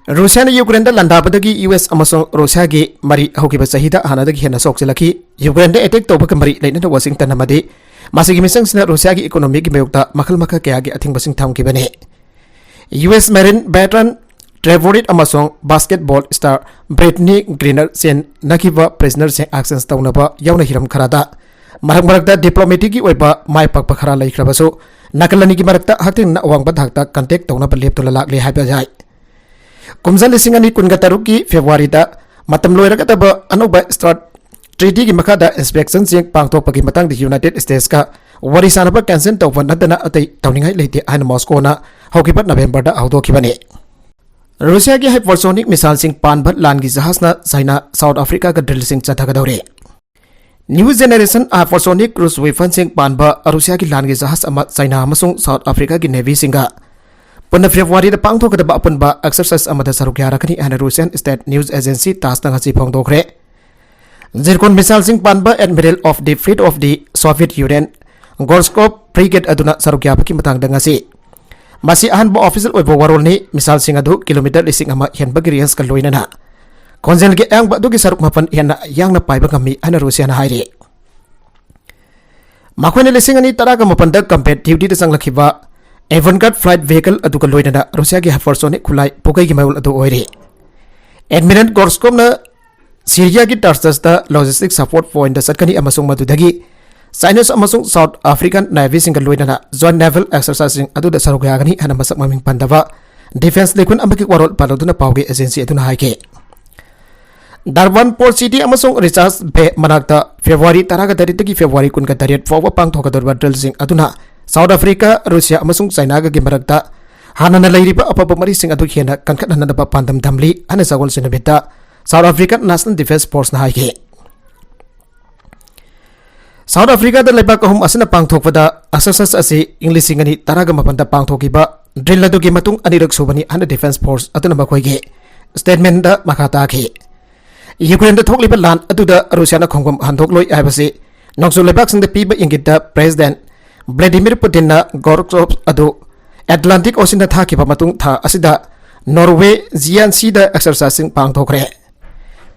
ꯔꯨꯁꯤꯌꯥꯅ ꯌꯨꯀ꯭ꯔꯦꯟꯗ ꯂꯥꯟꯗꯥꯕꯗꯒꯤ ꯌꯨ ꯑꯦꯁ ꯑꯃꯁꯨꯡ ꯔꯨꯁꯤꯌꯥꯒꯤ ꯃꯔꯤ ꯍꯧꯈꯤꯕ ꯆꯍꯤꯗ ꯍꯥꯟꯅꯗꯒꯤ ꯍꯦꯟꯅ ꯁꯣꯛꯆꯤꯜꯂꯛꯈꯤ꯫ ꯌꯨꯀ꯭ꯔꯦꯟꯗ ꯑꯦꯇꯦꯛ ꯇꯧꯕꯒ ꯃꯔꯤ ꯂꯩꯅꯅ ꯋꯥꯁꯤꯡꯇꯟ ꯑꯃꯗꯤ ꯃꯁꯤꯒꯤ ꯃꯤꯁꯪꯁꯤꯅ ꯔꯨꯁꯤꯌꯥꯒꯤ ꯏꯀꯣꯅꯣꯃꯤꯒꯤ ꯃꯥꯌꯣꯛꯇ ꯃꯈꯜ ꯃꯈꯜ ꯀꯌꯥꯒꯤ ꯑꯊꯤꯡꯕꯁꯤꯡ ꯊꯝꯈꯤꯕꯅꯤ꯫ ꯌꯨ ꯑꯦꯁ ꯃꯦꯔꯤꯟ ꯚꯦꯇꯔꯟ ꯇ꯭ꯔꯦꯚꯣꯔꯤꯠ ꯑꯃꯁꯨꯡ ꯕꯥꯁꯀꯦꯠꯕꯣꯜ ꯁ꯭ꯇꯥꯔ ꯕ꯭ꯔꯤꯠꯅꯤ ꯒ꯭ꯔꯤꯅꯔ ꯆꯦꯟꯅꯈꯤꯕ ꯄ꯭ꯔꯤꯖꯅꯔꯁꯤꯡ ꯑꯦꯛꯁꯆꯦꯟꯖ ꯇꯧꯅꯕ ꯌꯥꯎꯅ ꯍꯤꯔꯝ ꯈꯔꯗ ꯃꯔꯛ ꯃꯔꯛꯇ ꯗꯤꯄ꯭ꯂꯣꯃꯦꯇꯤꯛꯀꯤ ꯑꯣꯏꯕ ꯃꯥꯏ ꯄꯥꯛꯄ ꯈꯔ ꯂꯩꯈ꯭ꯔꯕꯁꯨ, ꯅꯥꯀꯜ ꯑꯅꯤꯒꯤ ꯃꯔꯛꯇ ꯍꯛꯊꯦꯡꯅꯅ ꯑꯋꯥꯡꯕ ꯊꯥꯛꯇ ꯀꯟꯇꯦꯛ ꯇꯧꯅꯕ ꯂꯦꯞꯇꯨꯅ ꯂꯥꯛꯂꯤ ꯍꯥꯏꯕ ꯌꯥꯏ꯫ ꯀꯨꯝꯖꯥ ꯂꯤꯁꯤꯡ ꯑꯅꯤ ꯀꯨꯟꯒ ꯇꯔꯨꯛꯀꯤ ꯐꯦꯕ꯭ꯔꯨꯋꯥꯔꯤꯗ ꯃꯇꯝ ꯂꯣꯏꯔꯒꯗꯕ ꯑꯅꯧꯕ ꯁ꯭ꯇꯥꯔ ꯇ꯭ꯔꯤꯇꯤꯒꯤ ꯃꯈꯥꯗ ꯏꯟꯁꯄꯦꯛꯁꯟꯁꯤꯡ ꯄꯥꯡꯊꯣꯛꯄꯒꯤ ꯃꯇꯥꯡꯗ ꯌꯨꯅꯥꯏꯇꯦꯗ ꯁ꯭ꯇꯦꯠꯁꯀ ꯋꯥꯔꯤ ꯁꯥꯅꯕ ꯀꯦꯟꯁꯦꯜ ꯇꯧꯕ ꯅꯠꯇꯅ ꯑꯇꯩ ꯇꯧꯅꯤꯡꯉꯥꯏ ꯂꯩꯇꯦ ꯍꯥꯏꯅ ꯃꯣꯁꯀꯣꯅ ꯍꯧꯈꯤꯕ ꯅꯕꯦꯝꯕꯔꯗ ꯍꯧꯗꯣꯛꯈꯤꯕꯅꯤ꯫ ꯔꯨꯁꯤꯌꯥꯒꯤ ꯍꯥꯏꯄꯔꯁꯣꯅꯤꯛ ꯃꯤꯁꯥꯏꯜꯁꯤꯡ ꯄꯥꯟꯕ ꯂꯥꯟꯒꯤ ꯖꯍꯥꯖꯅ ꯆꯥꯏꯅꯥ ꯁꯥꯎꯠ ꯑꯐ꯭ꯔꯤꯀꯥꯒ ꯗ꯭ꯔꯤꯜꯁꯤꯡ ꯆꯠꯊꯒꯗꯧꯔꯤ꯫ ꯅ꯭ꯌꯨ ꯖꯦꯅꯦꯔꯦꯁꯟ ꯍꯥꯏꯄꯔꯁꯣꯅꯤꯛ ꯀ꯭ꯔꯨꯖ ꯋꯦꯄꯟꯁꯤꯡ ꯄꯥꯟꯕ ꯔꯨꯁꯤꯌꯥꯒꯤ ꯂꯥꯟꯒꯤ ꯖꯍꯥꯖ ꯑꯃ ꯆꯥꯏꯅꯥ ꯑꯃꯁꯨꯡ ꯁꯥꯎꯠ ꯑꯐ꯭ꯔꯤꯀꯥꯒꯤ ꯅꯦꯚꯤꯁꯤꯡꯒ ꯄꯨꯟꯅ ꯐꯦꯕ꯭ꯔꯨꯋꯥꯔꯤꯗ ꯄꯥꯡꯊꯣꯛꯀꯗꯕ ꯑꯄꯨꯟꯕ ꯑꯦꯛꯁꯔꯁꯥꯏꯖ ꯑꯃꯗ ꯁꯔꯨꯛ ꯌꯥꯔꯒꯅꯤ ꯍꯥꯏꯅ ꯔꯨꯁꯤꯌꯥꯟ ꯁ꯭ꯇꯦꯠ ꯅ꯭ꯌꯨꯁ ꯑꯦꯖꯦꯟꯁꯤ ꯇꯥꯁꯅ ꯉꯁꯤ ꯐꯣꯡꯗꯣꯛꯈ꯭ꯔꯦ꯫ ꯖꯤꯔꯀꯣꯟ ꯃꯤꯁꯥꯏꯜꯁꯤꯡ ꯄꯥꯟꯕ Admiral of the Fleet of the Soviet Union Gorshkov ꯐ꯭ꯔꯤꯒꯦꯠ ꯑꯗꯨꯅ ꯁꯔꯨꯛ ꯌꯥꯕꯒꯤ ꯃꯇꯥꯡꯗ ꯉꯁꯤ ꯃꯁꯤ ꯑꯍꯥꯟꯕ ꯑꯣꯐꯤꯁꯤꯌꯦꯜ ꯑꯣꯏꯕ ꯋꯥꯔꯣꯜꯅꯤ꯫ ꯃꯤꯁꯥꯏꯜꯁꯤꯡ ꯑꯗꯨ ꯀꯤꯂꯣꯃꯤꯇꯔ ꯂꯤꯁꯤꯡ ꯑꯃ ꯍꯦꯟꯕꯒꯤ ꯔꯦꯟꯖꯀ ꯂꯣꯏꯅꯅ ꯈꯣꯟꯖꯦꯜꯒꯤ ꯑꯌꯥꯡꯕ ꯑꯗꯨꯒꯤ ꯁꯔꯨꯛ ꯃꯥꯄꯟ ꯍꯦꯟꯅ ꯌꯥꯡꯅ ꯄꯥꯏꯕ ꯉꯝꯃꯤ ꯍꯥꯏꯅ ꯔꯨꯁꯤꯌꯥꯅ ꯍꯥꯏꯔꯤ꯫ ꯃꯈꯣꯏꯅ ꯂꯤꯁꯤꯡ ꯑꯅꯤ ꯇꯔꯥꯒ ꯃꯥꯄꯟꯗ ꯀꯝꯕꯦꯠ ꯗ꯭ꯌꯨꯇꯤꯗ ꯆꯪꯂꯛꯈꯤꯕ ꯑꯦꯚꯟꯒꯥꯔꯗ ꯐ꯭ꯂꯥꯏꯠ ꯚꯦꯍꯤꯀꯜ ꯑꯗꯨꯒ ꯂꯣꯏꯅꯅ ꯔꯨꯁꯤꯌꯥꯒꯤ ꯍꯥꯏꯄꯔꯁꯣꯅꯤꯛ ꯈꯨꯠꯂꯥꯏ ꯄꯨꯀꯩꯒꯤ ꯃꯌꯣꯜ ꯑꯗꯨ ꯑꯣꯏꯔꯤ꯫ ꯑꯦꯗꯃꯤꯔꯦꯜ ꯒꯣꯔꯁꯀꯣꯞꯅ ꯁꯤꯔꯤꯌꯥꯒꯤ ꯇꯥꯔꯁꯁꯇ ꯂꯣꯖꯤꯁꯇꯤꯛ ꯁꯄꯣꯔꯠ ꯄꯣꯏꯟꯠꯇ ꯆꯠꯀꯅꯤ ꯑꯃꯁꯨꯡ ꯃꯗꯨꯗꯒꯤ ꯆꯥꯏꯅꯤꯁ ꯑꯃꯁꯨꯡ ꯁꯥꯎꯠ ꯑꯐ꯭ꯔꯤꯀꯥꯟ ꯅꯦꯚꯤꯁꯤꯡꯒ ꯂꯣꯏꯅꯅ ꯖꯣꯏꯟꯠ ꯅꯦꯚꯦꯜ ꯑꯦꯛꯁꯔꯁꯥꯏꯖꯁꯤꯡ ꯑꯗꯨꯗ ꯁꯔꯨꯛ ꯌꯥꯒꯅꯤ ꯍꯥꯏꯅ ꯃꯁꯛ ꯃꯃꯤꯡ ꯄꯟꯗꯕ ꯗꯤꯐꯦꯟꯁ ꯂꯩꯈꯨꯟ ꯑꯃꯒꯤ ꯋꯥꯔꯣꯜ ꯄꯥꯜꯂꯗꯨꯅ ꯄꯥꯎꯒꯤ ꯑꯦꯖꯦꯟꯁꯤ ꯑꯗꯨꯅ ꯍꯥꯏꯈꯤ꯫ ꯗꯥꯔꯕꯥꯟ ꯄꯣꯔꯠ ꯁꯤꯇꯤ ꯑꯃꯁꯨꯡ ꯔꯤꯆꯥꯔꯖ ꯕꯦ ꯃꯅꯥꯛꯇ ꯐꯦꯕ꯭ꯔꯨꯋꯥꯔꯤ ꯇꯔꯥꯒ ꯇꯔꯦꯠꯇꯒꯤ ꯐꯦꯕ꯭ꯔꯨꯋꯥꯔꯤ ꯀꯨꯟꯒ ꯇꯔꯦꯠ ꯐꯥꯎꯕ ꯄꯥꯡꯊꯣꯛꯀꯗꯧꯔꯤꯕ ꯗ꯭ꯔꯤꯜꯁꯤꯡ ꯑꯗꯨꯅ ꯁꯥꯎꯠ ꯑꯐ꯭ꯔꯤꯀꯥ, ꯔꯨꯁꯤꯌꯥ ꯑꯃꯁꯨꯡ ꯆꯥꯏꯅꯥꯒꯒꯤ ꯃꯔꯛꯇ ꯍꯥꯟꯅꯅ ꯂꯩꯔꯤꯕ ꯑꯐꯕ ꯃꯔꯤꯁꯤꯡ ꯑꯗꯨ ꯍꯦꯟꯅ ꯀꯟꯈꯠꯍꯟꯅꯕ ꯄꯥꯟꯗꯝ ꯊꯝꯂꯤ ꯍꯥꯏꯅ ꯁꯒꯣꯜꯁꯦꯟ ꯅꯨꯃꯤꯠꯇ ꯁꯥꯎꯠ ꯑꯐ꯭ꯔꯤꯀꯥꯟ ꯅꯦꯁꯅꯦꯜ ꯗꯤꯐꯦꯟꯁ ꯐꯣꯔꯁꯅ ꯍꯥꯏꯈꯤ꯫ ꯁꯥꯎꯠ ꯑꯐ꯭ꯔꯤꯀꯥꯗ ꯂꯩꯕꯥꯛ ꯑꯍꯨꯝ ꯑꯁꯤꯅ ꯄꯥꯡꯊꯣꯛꯄꯗ ꯑꯦꯛꯁꯔꯁꯥꯏꯖ ꯑꯁꯤ ꯏꯪ ꯂꯤꯁꯤꯡ ꯑꯅꯤ ꯇꯔꯥꯒ ꯃꯥꯄꯟꯗ ꯄꯥꯡꯊꯣꯛꯈꯤꯕ ꯗ꯭ꯔꯤꯜ ꯑꯗꯨꯒꯤ ꯃꯇꯨꯡ ꯑꯅꯤꯔꯛ ꯁꯨꯕꯅꯤ ꯍꯥꯏꯅ ꯗꯤꯐꯦꯟꯁ ꯐꯣꯔꯁ ꯑꯗꯨꯅ ꯃꯈꯣꯏꯒꯤ ꯁ꯭ꯇꯦꯠꯃꯦꯟꯗ ꯃꯈꯥ ꯇꯥꯈꯤ꯫ ꯌꯨꯀ꯭ꯔꯦꯟꯗ ꯊꯣꯛꯂꯤꯕ ꯂꯥꯟ ꯑꯗꯨꯗ ꯔꯨꯁꯤꯌꯥꯅ ꯈꯣꯡꯐꯝ ꯍꯟꯗꯣꯛꯂꯣꯏ ꯍꯥꯏꯕꯁꯤ ꯅꯣꯡꯆꯨꯞ ꯂꯩꯕꯥꯛꯁꯤꯡꯗ ꯄꯤꯕ ꯏꯪꯒꯤꯠꯇ ꯄ꯭ꯔꯦꯁꯤꯗꯦꯟꯠ ꯚ꯭ꯂꯥꯗꯤꯃꯤꯔ ꯄꯨꯇꯤꯟꯅ ꯒꯣꯔꯆꯣꯚ ꯑꯗꯨ ꯑꯦꯠꯂꯥꯟꯇꯤꯛ ꯑꯣꯁꯤꯟꯗ ꯊꯥꯈꯤꯕ ꯃꯇꯨꯡ ꯊꯥ ꯑꯁꯤꯗ ꯅꯣꯔꯋꯦ ꯖꯤꯌꯥꯟꯁꯤꯗ ꯑꯦꯛꯁꯔꯁꯥꯏꯖꯁꯤꯡ ꯄꯥꯡꯊꯣꯛꯈ꯭ꯔꯦ꯫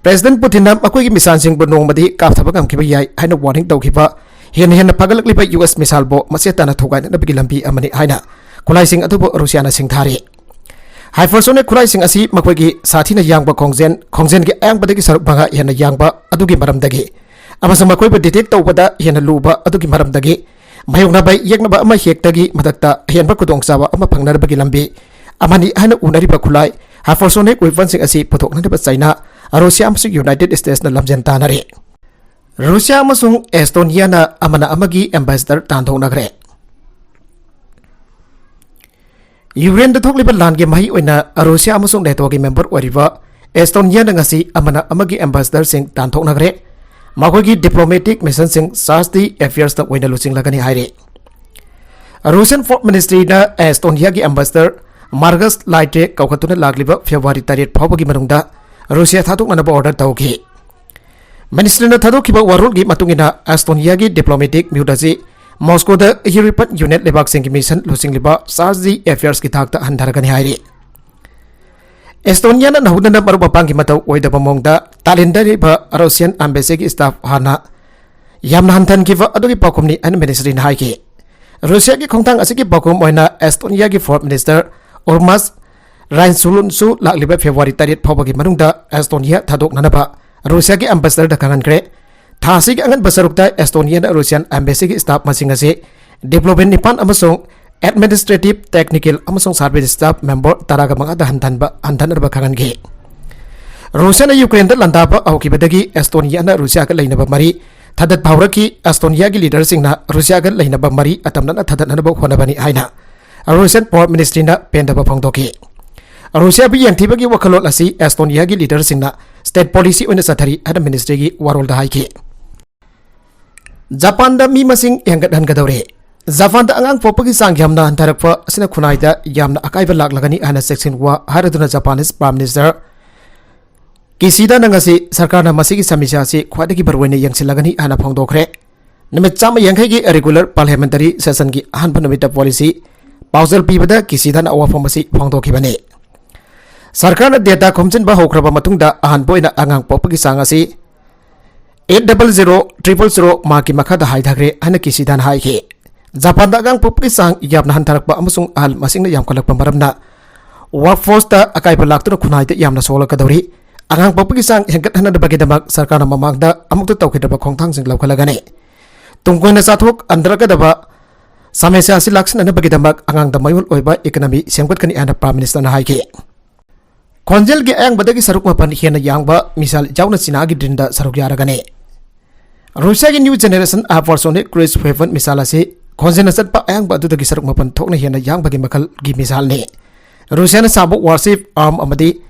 ꯄ꯭ꯔꯦꯁꯤꯗꯦꯟꯠ ꯄꯨꯇꯤꯟꯅ ꯃꯈꯣꯏꯒꯤ ꯃꯤꯁꯥꯏꯜꯁꯤꯡꯕꯨ ꯅꯣꯡꯃꯗꯤ ꯀꯥꯞꯊꯕ ꯉꯝꯈꯤꯕ ꯌꯥꯏ ꯍꯥꯏꯅ ꯋꯥꯔꯅꯤꯡ ꯇꯧꯈꯤꯕ ꯍꯦꯟꯅ ꯍꯦꯟꯅ ꯐꯒꯠꯂꯛꯂꯤꯕ ꯌꯨ ꯑꯦꯁ ꯃꯤꯁꯥꯏꯜꯕꯨ ꯃꯆꯦꯠ ꯇꯥꯅ ꯊꯨꯒꯥꯏꯅꯅꯕꯒꯤ ꯂꯝꯕꯤ ꯑꯃꯅꯤ ꯍꯥꯏꯅ ꯈꯨꯠꯂꯥꯏꯁꯤꯡ ꯑꯗꯨꯕꯨ ꯔꯨꯁꯤꯌꯥꯅ ꯁꯤꯡꯊꯥꯔꯤ꯫ ꯍꯥꯏꯄꯔꯁꯣꯅꯤꯛ ꯈꯨꯠꯂꯥꯏꯁꯤꯡ ꯑꯁꯤ ꯃꯈꯣꯏꯒꯤ ꯁꯥꯊꯤꯅ ꯌꯥꯡꯕ ꯈꯣꯡꯖꯦꯜ, ꯈꯣꯡꯖꯦꯜꯒꯤ ꯑꯌꯥꯡꯕꯗꯒꯤ ꯁꯔꯨꯛ ꯃꯉꯥ ꯍꯦꯟꯅ ꯌꯥꯡꯕ ꯑꯗꯨꯒꯤ ꯃꯔꯝꯗꯒꯤ ꯑꯃꯁꯨꯡ ꯃꯈꯣꯏꯕꯨ ꯗꯤꯇꯦꯛ ꯇꯧꯕꯗ ꯍꯦꯟꯅ ꯂꯨꯕ ꯑꯗꯨꯒꯤ ꯃꯔꯝꯗꯒꯤ ꯃꯥꯌꯣꯛꯅꯕ ꯌꯦꯛꯅꯕ ꯑꯃ ꯍꯦꯛꯇꯒꯤ ꯃꯊꯛꯇ ꯑꯍꯦꯟꯕ ꯈꯨꯗꯣꯡꯆꯥꯕ ꯑꯃ ꯐꯪꯅꯅꯕꯒꯤ ꯂꯝꯕꯤ ꯑꯃꯅꯤ ꯍꯥꯏꯅ ꯎꯅꯔꯤꯕ ꯈꯨꯠꯂꯥꯏ ꯍꯥꯏꯄꯔꯁꯣꯅꯤꯛ ꯋꯦꯄꯟꯁꯤꯡ ꯑꯁꯤ ꯄꯨꯊꯣꯛꯅꯅꯕ ꯆꯩꯅꯥ, ꯔꯨꯁꯤꯌꯥ ꯑꯃꯁꯨꯡ ꯌꯨꯅꯥꯏꯇꯦꯗ ꯁ꯭ꯇꯦꯠꯁꯅ ꯂꯝꯖꯦꯜ ꯇꯥꯟꯅꯔꯤ꯫ ꯔꯨꯁꯤꯌꯥ ꯑꯃꯁꯨꯡ ꯑꯦꯁꯇꯣꯅꯤꯌꯥꯅ ꯑꯃꯅ ꯑꯃꯒꯤ ꯑꯦꯝꯕꯦꯁꯦꯗꯔ ꯇꯥꯟꯊꯣꯛꯅꯈ꯭ꯔꯦ꯫ ꯌꯨꯀ꯭ꯔꯦꯟꯗ ꯊꯣꯛꯂꯤꯕ ꯂꯥꯟꯒꯤ ꯃꯍꯩ ꯑꯣꯏꯅ ꯔꯨꯁꯤꯌꯥ ꯑꯃꯁꯨꯡ ꯅꯦꯇꯣꯒꯤ ꯃꯦꯝꯕꯔ ꯑꯣꯏꯔꯤꯕ ꯑꯦꯁꯇꯣꯅꯤꯌꯥꯅ ꯉꯁꯤ ꯑꯃꯅ ꯑꯃꯒꯤ ꯑꯦꯝꯕꯦꯁꯦꯗꯔꯁꯤꯡ ꯇꯥꯟꯊꯣꯛꯅꯈ꯭ꯔꯦ꯫ ꯃꯈꯣꯏꯒꯤ ꯗꯤꯄ꯭ꯂꯣꯃꯦꯇꯤꯛ ꯃꯤꯁꯟꯁꯤꯡ ꯆꯥꯔꯖ ꯗꯤ ꯑꯦꯐꯤꯌꯔꯁꯇ ꯑꯣꯏꯅ ꯂꯨꯆꯤꯡꯂꯒꯅꯤ ꯍꯥꯏꯔꯤ꯫ ꯔꯨꯁꯤꯌꯟ ꯐꯣꯔꯦꯟ ꯃꯤꯅꯤꯁꯇ꯭ꯔꯤꯅ ꯑꯦꯁꯇꯣꯅꯤꯌꯥꯒꯤ ꯑꯦꯝꯕꯦꯁꯦꯗꯔ ꯃꯥꯔꯒꯁ ꯂꯥꯏꯇ꯭ꯔꯦ ꯀꯧꯈꯠꯇꯨꯅ ꯂꯥꯛꯂꯤꯕ ꯐꯦꯕ꯭ꯔꯨꯋꯥꯔꯤ ꯇꯔꯦꯠ ꯐꯥꯎꯕꯒꯤ ꯃꯅꯨꯡꯗ ꯔꯨꯁꯤꯌꯥ ꯊꯥꯗꯣꯛꯅꯅꯕ ꯑꯣꯔꯗꯔ ꯇꯧꯈꯤ꯫ ꯃꯤꯅꯤꯁꯇ꯭ꯔꯤꯅ ꯊꯥꯗꯣꯛꯈꯤꯕ ꯋꯥꯔꯣꯜꯒꯤ ꯃꯇꯨꯡ ꯏꯟꯅ ꯑꯦꯁꯇꯣꯅꯤꯌꯥꯒꯤ ꯗꯤꯄ꯭ꯂꯣꯃꯦꯇꯤꯛ ꯃꯤꯍꯨꯠ ꯑꯁꯤ ꯃꯣꯁꯀꯣꯗ ꯌꯨꯔꯣꯄꯤꯌꯟ ꯌꯨꯅꯤꯌꯟ ꯂꯩꯕꯥꯛꯁꯤꯡꯒꯤ ꯃꯤꯁꯟ ꯂꯨꯆꯤꯡꯂꯤꯕ ꯆꯥꯔꯖ ꯗꯤ ꯑꯦꯐꯤꯌꯔꯁꯀꯤ ꯊꯥꯛꯇ ꯍꯟꯊꯔꯒꯅꯤ ꯍꯥꯏꯔꯤ꯫ ꯑꯦꯁꯇꯣꯅꯤꯌꯥꯅ ꯅꯧꯍꯧꯗꯅ ꯃꯔꯨꯞ ꯃꯄꯥꯡꯒꯤ ꯃꯇꯧ ꯑꯣꯏꯗꯕ ꯃꯑꯣꯡꯗ ꯇꯥꯂꯤꯟꯗ ꯂꯩꯕ ꯔꯨꯁꯤꯌꯟ ꯑꯦꯝꯕꯦꯁꯤꯒꯤ ꯁ꯭ꯇꯥꯐ ꯍꯥꯟꯅ ꯌꯥꯝꯅ ꯍꯟꯊꯍꯟꯈꯤꯕ ꯑꯗꯨꯒꯤ ꯄꯥꯎꯈꯨꯝꯅꯤ ꯍꯥꯏꯅ ꯃꯤꯅꯤꯁꯇ꯭ꯔꯤꯅ ꯍꯥꯏꯈꯤ꯫ ꯔꯨꯁꯤꯌꯥꯒꯤ ꯈꯣꯡꯊꯥꯡ ꯑꯁꯤꯒꯤ ꯄꯥꯎꯈꯨꯝ ꯑꯣꯏꯅ ꯑꯦꯁꯇꯣꯅꯤꯌꯥꯒꯤ ꯐꯣꯔꯦꯟ ꯃꯤꯅꯤꯁꯇꯔ ꯎꯔꯃꯥꯁ ꯔꯥꯏꯟꯁꯨꯂꯨꯟꯁꯨ ꯂꯥꯛꯂꯤꯕ ꯐꯦꯕ꯭ꯔꯨꯋꯥꯔꯤ ꯇꯔꯦꯠ ꯐꯥꯎꯕꯒꯤ ꯃꯅꯨꯡꯗ ꯑꯦꯁꯇꯣꯅꯤꯌꯥ ꯊꯥꯗꯣꯛꯅꯅꯕ ꯔꯨꯁꯤꯌꯥꯒꯤ ꯑꯦꯝꯕꯦꯁꯦꯗꯔꯗ ꯈꯪꯍꯟꯈ꯭ꯔꯦ꯫ ꯊꯥ ꯑꯁꯤꯒꯤ ꯑꯉꯟꯕ ꯁꯔꯨꯛꯇ ꯑꯦꯁꯇꯣꯅꯤꯌꯥꯅ ꯔꯨꯁꯤꯌꯟ ꯑꯦꯝꯕꯦꯁꯤꯒꯤ ꯁ꯭ꯇꯥꯐ ꯃꯁꯤꯡ ꯑꯁꯤ ꯗꯤꯄ꯭ꯂꯣꯃꯦꯠ ꯅꯤꯄꯥꯟ ꯑꯃꯁꯨꯡ ꯑꯦꯗꯃꯤꯅꯤꯁꯇ꯭ꯔꯦꯇꯤꯚ, ꯇꯦꯛꯅꯤꯀꯦꯜ ꯑꯃꯁꯨꯡ ꯁꯔꯚꯤꯁ ꯁ꯭ꯇꯥꯐ ꯃꯦꯝꯕꯔ ꯇꯔꯥꯒ ꯃꯉꯥꯗ ꯍꯟꯊꯍꯟꯕ, ꯍꯟꯊꯅꯕ ꯈꯪꯍꯟꯈꯤ꯫ ꯔꯨꯁꯤꯌꯥꯅ ꯌꯨꯀ꯭ꯔꯦꯟꯗ ꯂꯥꯟꯗꯥꯕ ꯍꯧꯈꯤꯕꯗꯒꯤ ꯑꯦꯁꯇꯣꯅꯤꯌꯥꯅ ꯔꯨꯁꯤꯌꯥꯒ ꯂꯩꯅꯕ ꯃꯔꯤ ꯊꯥꯗꯠꯄ ꯍꯧꯔꯛꯈꯤ꯫ ꯑꯦꯁꯇꯣꯅꯤꯌꯥꯒꯤ ꯂꯤꯗꯔꯁꯤꯡꯅ ꯔꯨꯁꯤꯌꯥꯒ ꯂꯩꯅꯕ ꯃꯔꯤ ꯑꯇꯝꯅꯅ ꯊꯥꯗꯠꯅꯅꯕ ꯍꯣꯠꯅꯕꯅꯤ ꯍꯥꯏꯅ ꯔꯨꯁꯤꯌꯟ ꯐꯣꯔꯦꯟ ꯃꯤꯅꯤꯁꯇ꯭ꯔꯤꯅ ꯄꯦꯟꯗꯕ ꯐꯣꯡꯗꯣꯛꯈꯤ꯫ ꯔꯨꯁꯤꯌꯥꯕꯨ ꯌꯦꯡꯊꯤꯕꯒꯤ ꯋꯥꯈꯜꯂꯣꯟ ꯑꯁꯤ ꯑꯦꯁꯇꯣꯅꯤꯌꯥꯒꯤ ꯂꯤꯗꯔꯁꯤꯡꯅ ꯁ꯭ꯇꯦꯠ ꯄꯣꯂꯤꯁꯤ ꯑꯣꯏꯅ ꯆꯠꯊꯔꯤ ꯍꯥꯏꯅ ꯃꯤꯅꯤꯁꯇ꯭ꯔꯤꯒꯤ ꯋꯥꯔꯣꯜꯗ ꯍꯥꯏꯈꯤ꯫ ꯖꯄꯥꯟꯗ ꯃꯤ ꯃꯁꯤꯡ ꯍꯦꯟꯒꯠꯍꯟꯒꯗꯧꯔꯦ꯫ ꯖꯄꯥꯟꯗ ꯑꯉꯥꯡ ꯄꯣꯛꯄꯒꯤ ꯆꯥꯡ ꯌꯥꯝꯅ ꯍꯟꯊꯔꯛꯄ ꯑꯁꯤꯅ ꯈꯨꯟꯅꯥꯏꯗ ꯌꯥꯝꯅ ꯑꯀꯥꯏꯕ ꯂꯥꯛꯂꯒꯅꯤ ꯍꯥꯏꯅ ꯆꯦꯛꯁꯤꯟ ꯋꯥ ꯍꯥꯏꯔꯗꯨꯅ Japanese Prime Minister ꯀꯤꯁꯤꯗꯥꯅ ꯉꯁꯤ ꯁꯔꯀꯥꯔꯅ ꯃꯁꯤꯒꯤ ꯁꯃꯁ꯭ꯌꯥ ꯑꯁꯤ ꯈ꯭ꯋꯥꯏꯗꯒꯤ ꯃꯔꯨꯑꯣꯏꯅ ꯌꯦꯡꯁꯤꯜꯂꯒꯅꯤ ꯍꯥꯏꯅ ꯐꯣꯡꯗꯣꯛꯈ꯭ꯔꯦ꯫ ꯅꯨꯃꯤꯠ ꯆꯥꯝꯃ ꯌꯥꯡꯈꯩꯒꯤ regular parliamentary sessionꯒꯤ ꯑꯍꯥꯟꯕ ꯅꯨꯃꯤꯠꯇ policy ꯄꯥꯎꯖꯦꯜ ꯄꯤꯕꯗ ꯀꯤꯁꯤꯗꯥꯅ ꯋꯥꯐꯝ ꯑꯁꯤ ꯐꯣꯡꯗꯣꯛꯈꯤꯕꯅꯤ꯫ ꯁꯔꯀꯥꯔꯅ data ꯈꯣꯝꯖꯤꯟꯕ ꯍꯧꯈ꯭ꯔꯕ ꯃꯇꯨꯡꯗ ꯑꯍꯥꯟꯕ ꯑꯣꯏꯅ ꯑꯉꯥꯡ ꯄꯣꯛꯄꯒꯤ ꯆꯥꯡ ꯑꯁꯤ eight double zero triple zero markꯀꯤ ꯃꯈꯥꯗ ꯍꯥꯏꯊꯈ꯭ꯔꯦ ꯍꯥꯏꯅ ꯀꯤꯁꯤꯗꯥꯅ ꯍꯥꯏꯈꯤ꯫ ꯖꯄꯥꯟꯗ ꯑꯉꯥꯡ ꯄꯣꯛꯄꯒꯤ ꯆꯥꯡ ꯌꯥꯝꯅ ꯍꯟꯊꯔꯛꯄ ꯑꯃꯁꯨꯡ ꯑꯍꯜ ꯃꯁꯤꯡꯅ ꯌꯥꯝꯈꯠꯂꯛꯄ ꯃꯔꯝꯅ workforceꯇ ꯑꯀꯥꯏꯕ ꯂꯥꯛꯇꯨꯅ ꯈꯨꯟꯅꯥꯏꯗ ꯌꯥꯝꯅ ꯁꯣꯛꯂꯛꯀꯗꯧꯔꯤ꯫ ꯑꯉꯥꯡ ꯄꯣꯛꯄꯒꯤ ꯆꯥꯡ ꯍꯦꯟꯒꯠꯍꯟꯅꯕꯒꯤꯗꯃꯛ ꯁꯔꯀꯥꯔꯅ ꯃꯃꯥꯡꯗ ꯑꯃꯨꯛꯇ ꯇꯧꯈꯤꯗ꯭ꯔꯕ ꯈꯣꯡꯊꯥꯡꯁꯤꯡ ꯂꯧꯈꯠꯂꯒꯅꯤ꯫ ꯇꯨꯡ ꯀꯣꯏꯅ ꯆꯥꯊꯣꯛ ꯍꯟꯊꯔꯛꯀꯗꯕ ꯁꯃꯁ꯭ꯌꯥ ꯑꯁꯤ ꯂꯥꯛꯁꯤꯟꯅꯅꯕꯒꯤꯗꯃꯛ ꯑꯉꯥꯡꯗ ꯃꯌꯣꯜ ꯑꯣꯏꯕ economy ꯁꯦꯝꯒꯠꯀꯅꯤ ꯍꯥꯏꯅ Prime Ministerꯅ ꯍꯥꯏꯈꯤ꯫ ꯈꯣꯟꯖꯦꯜꯒꯤ ꯑꯌꯥꯡꯕꯗꯒꯤ ꯁꯔꯨꯛ ꯃꯥꯄꯟ ꯍꯦꯟꯅ ꯌꯥꯡꯕ missile ꯌꯥꯎꯅ ꯆꯤꯅꯥꯒꯤ droneꯗ ꯁꯔꯨꯛ ꯌꯥꯔꯒꯅꯤ꯫ ꯔꯨꯁꯤꯌꯥꯒꯤ new generation hypersonic cruise weapon missile ꯑꯁꯤ ꯈꯣꯟꯖꯦꯜꯅ ꯆꯠꯄ ꯑꯌꯥꯡꯕ ꯑꯗꯨꯗꯒꯤ ꯁꯔꯨꯛ ꯃꯥꯄꯟ ꯊꯣꯛꯅ ꯍꯦꯟꯅ ꯌꯥꯡꯕꯒꯤ ꯃꯈꯜꯒꯤ missileꯅꯤ꯫ ꯔꯨꯁꯤꯌꯥꯅ ꯁꯥꯕ warship arm ꯑꯃꯗꯤ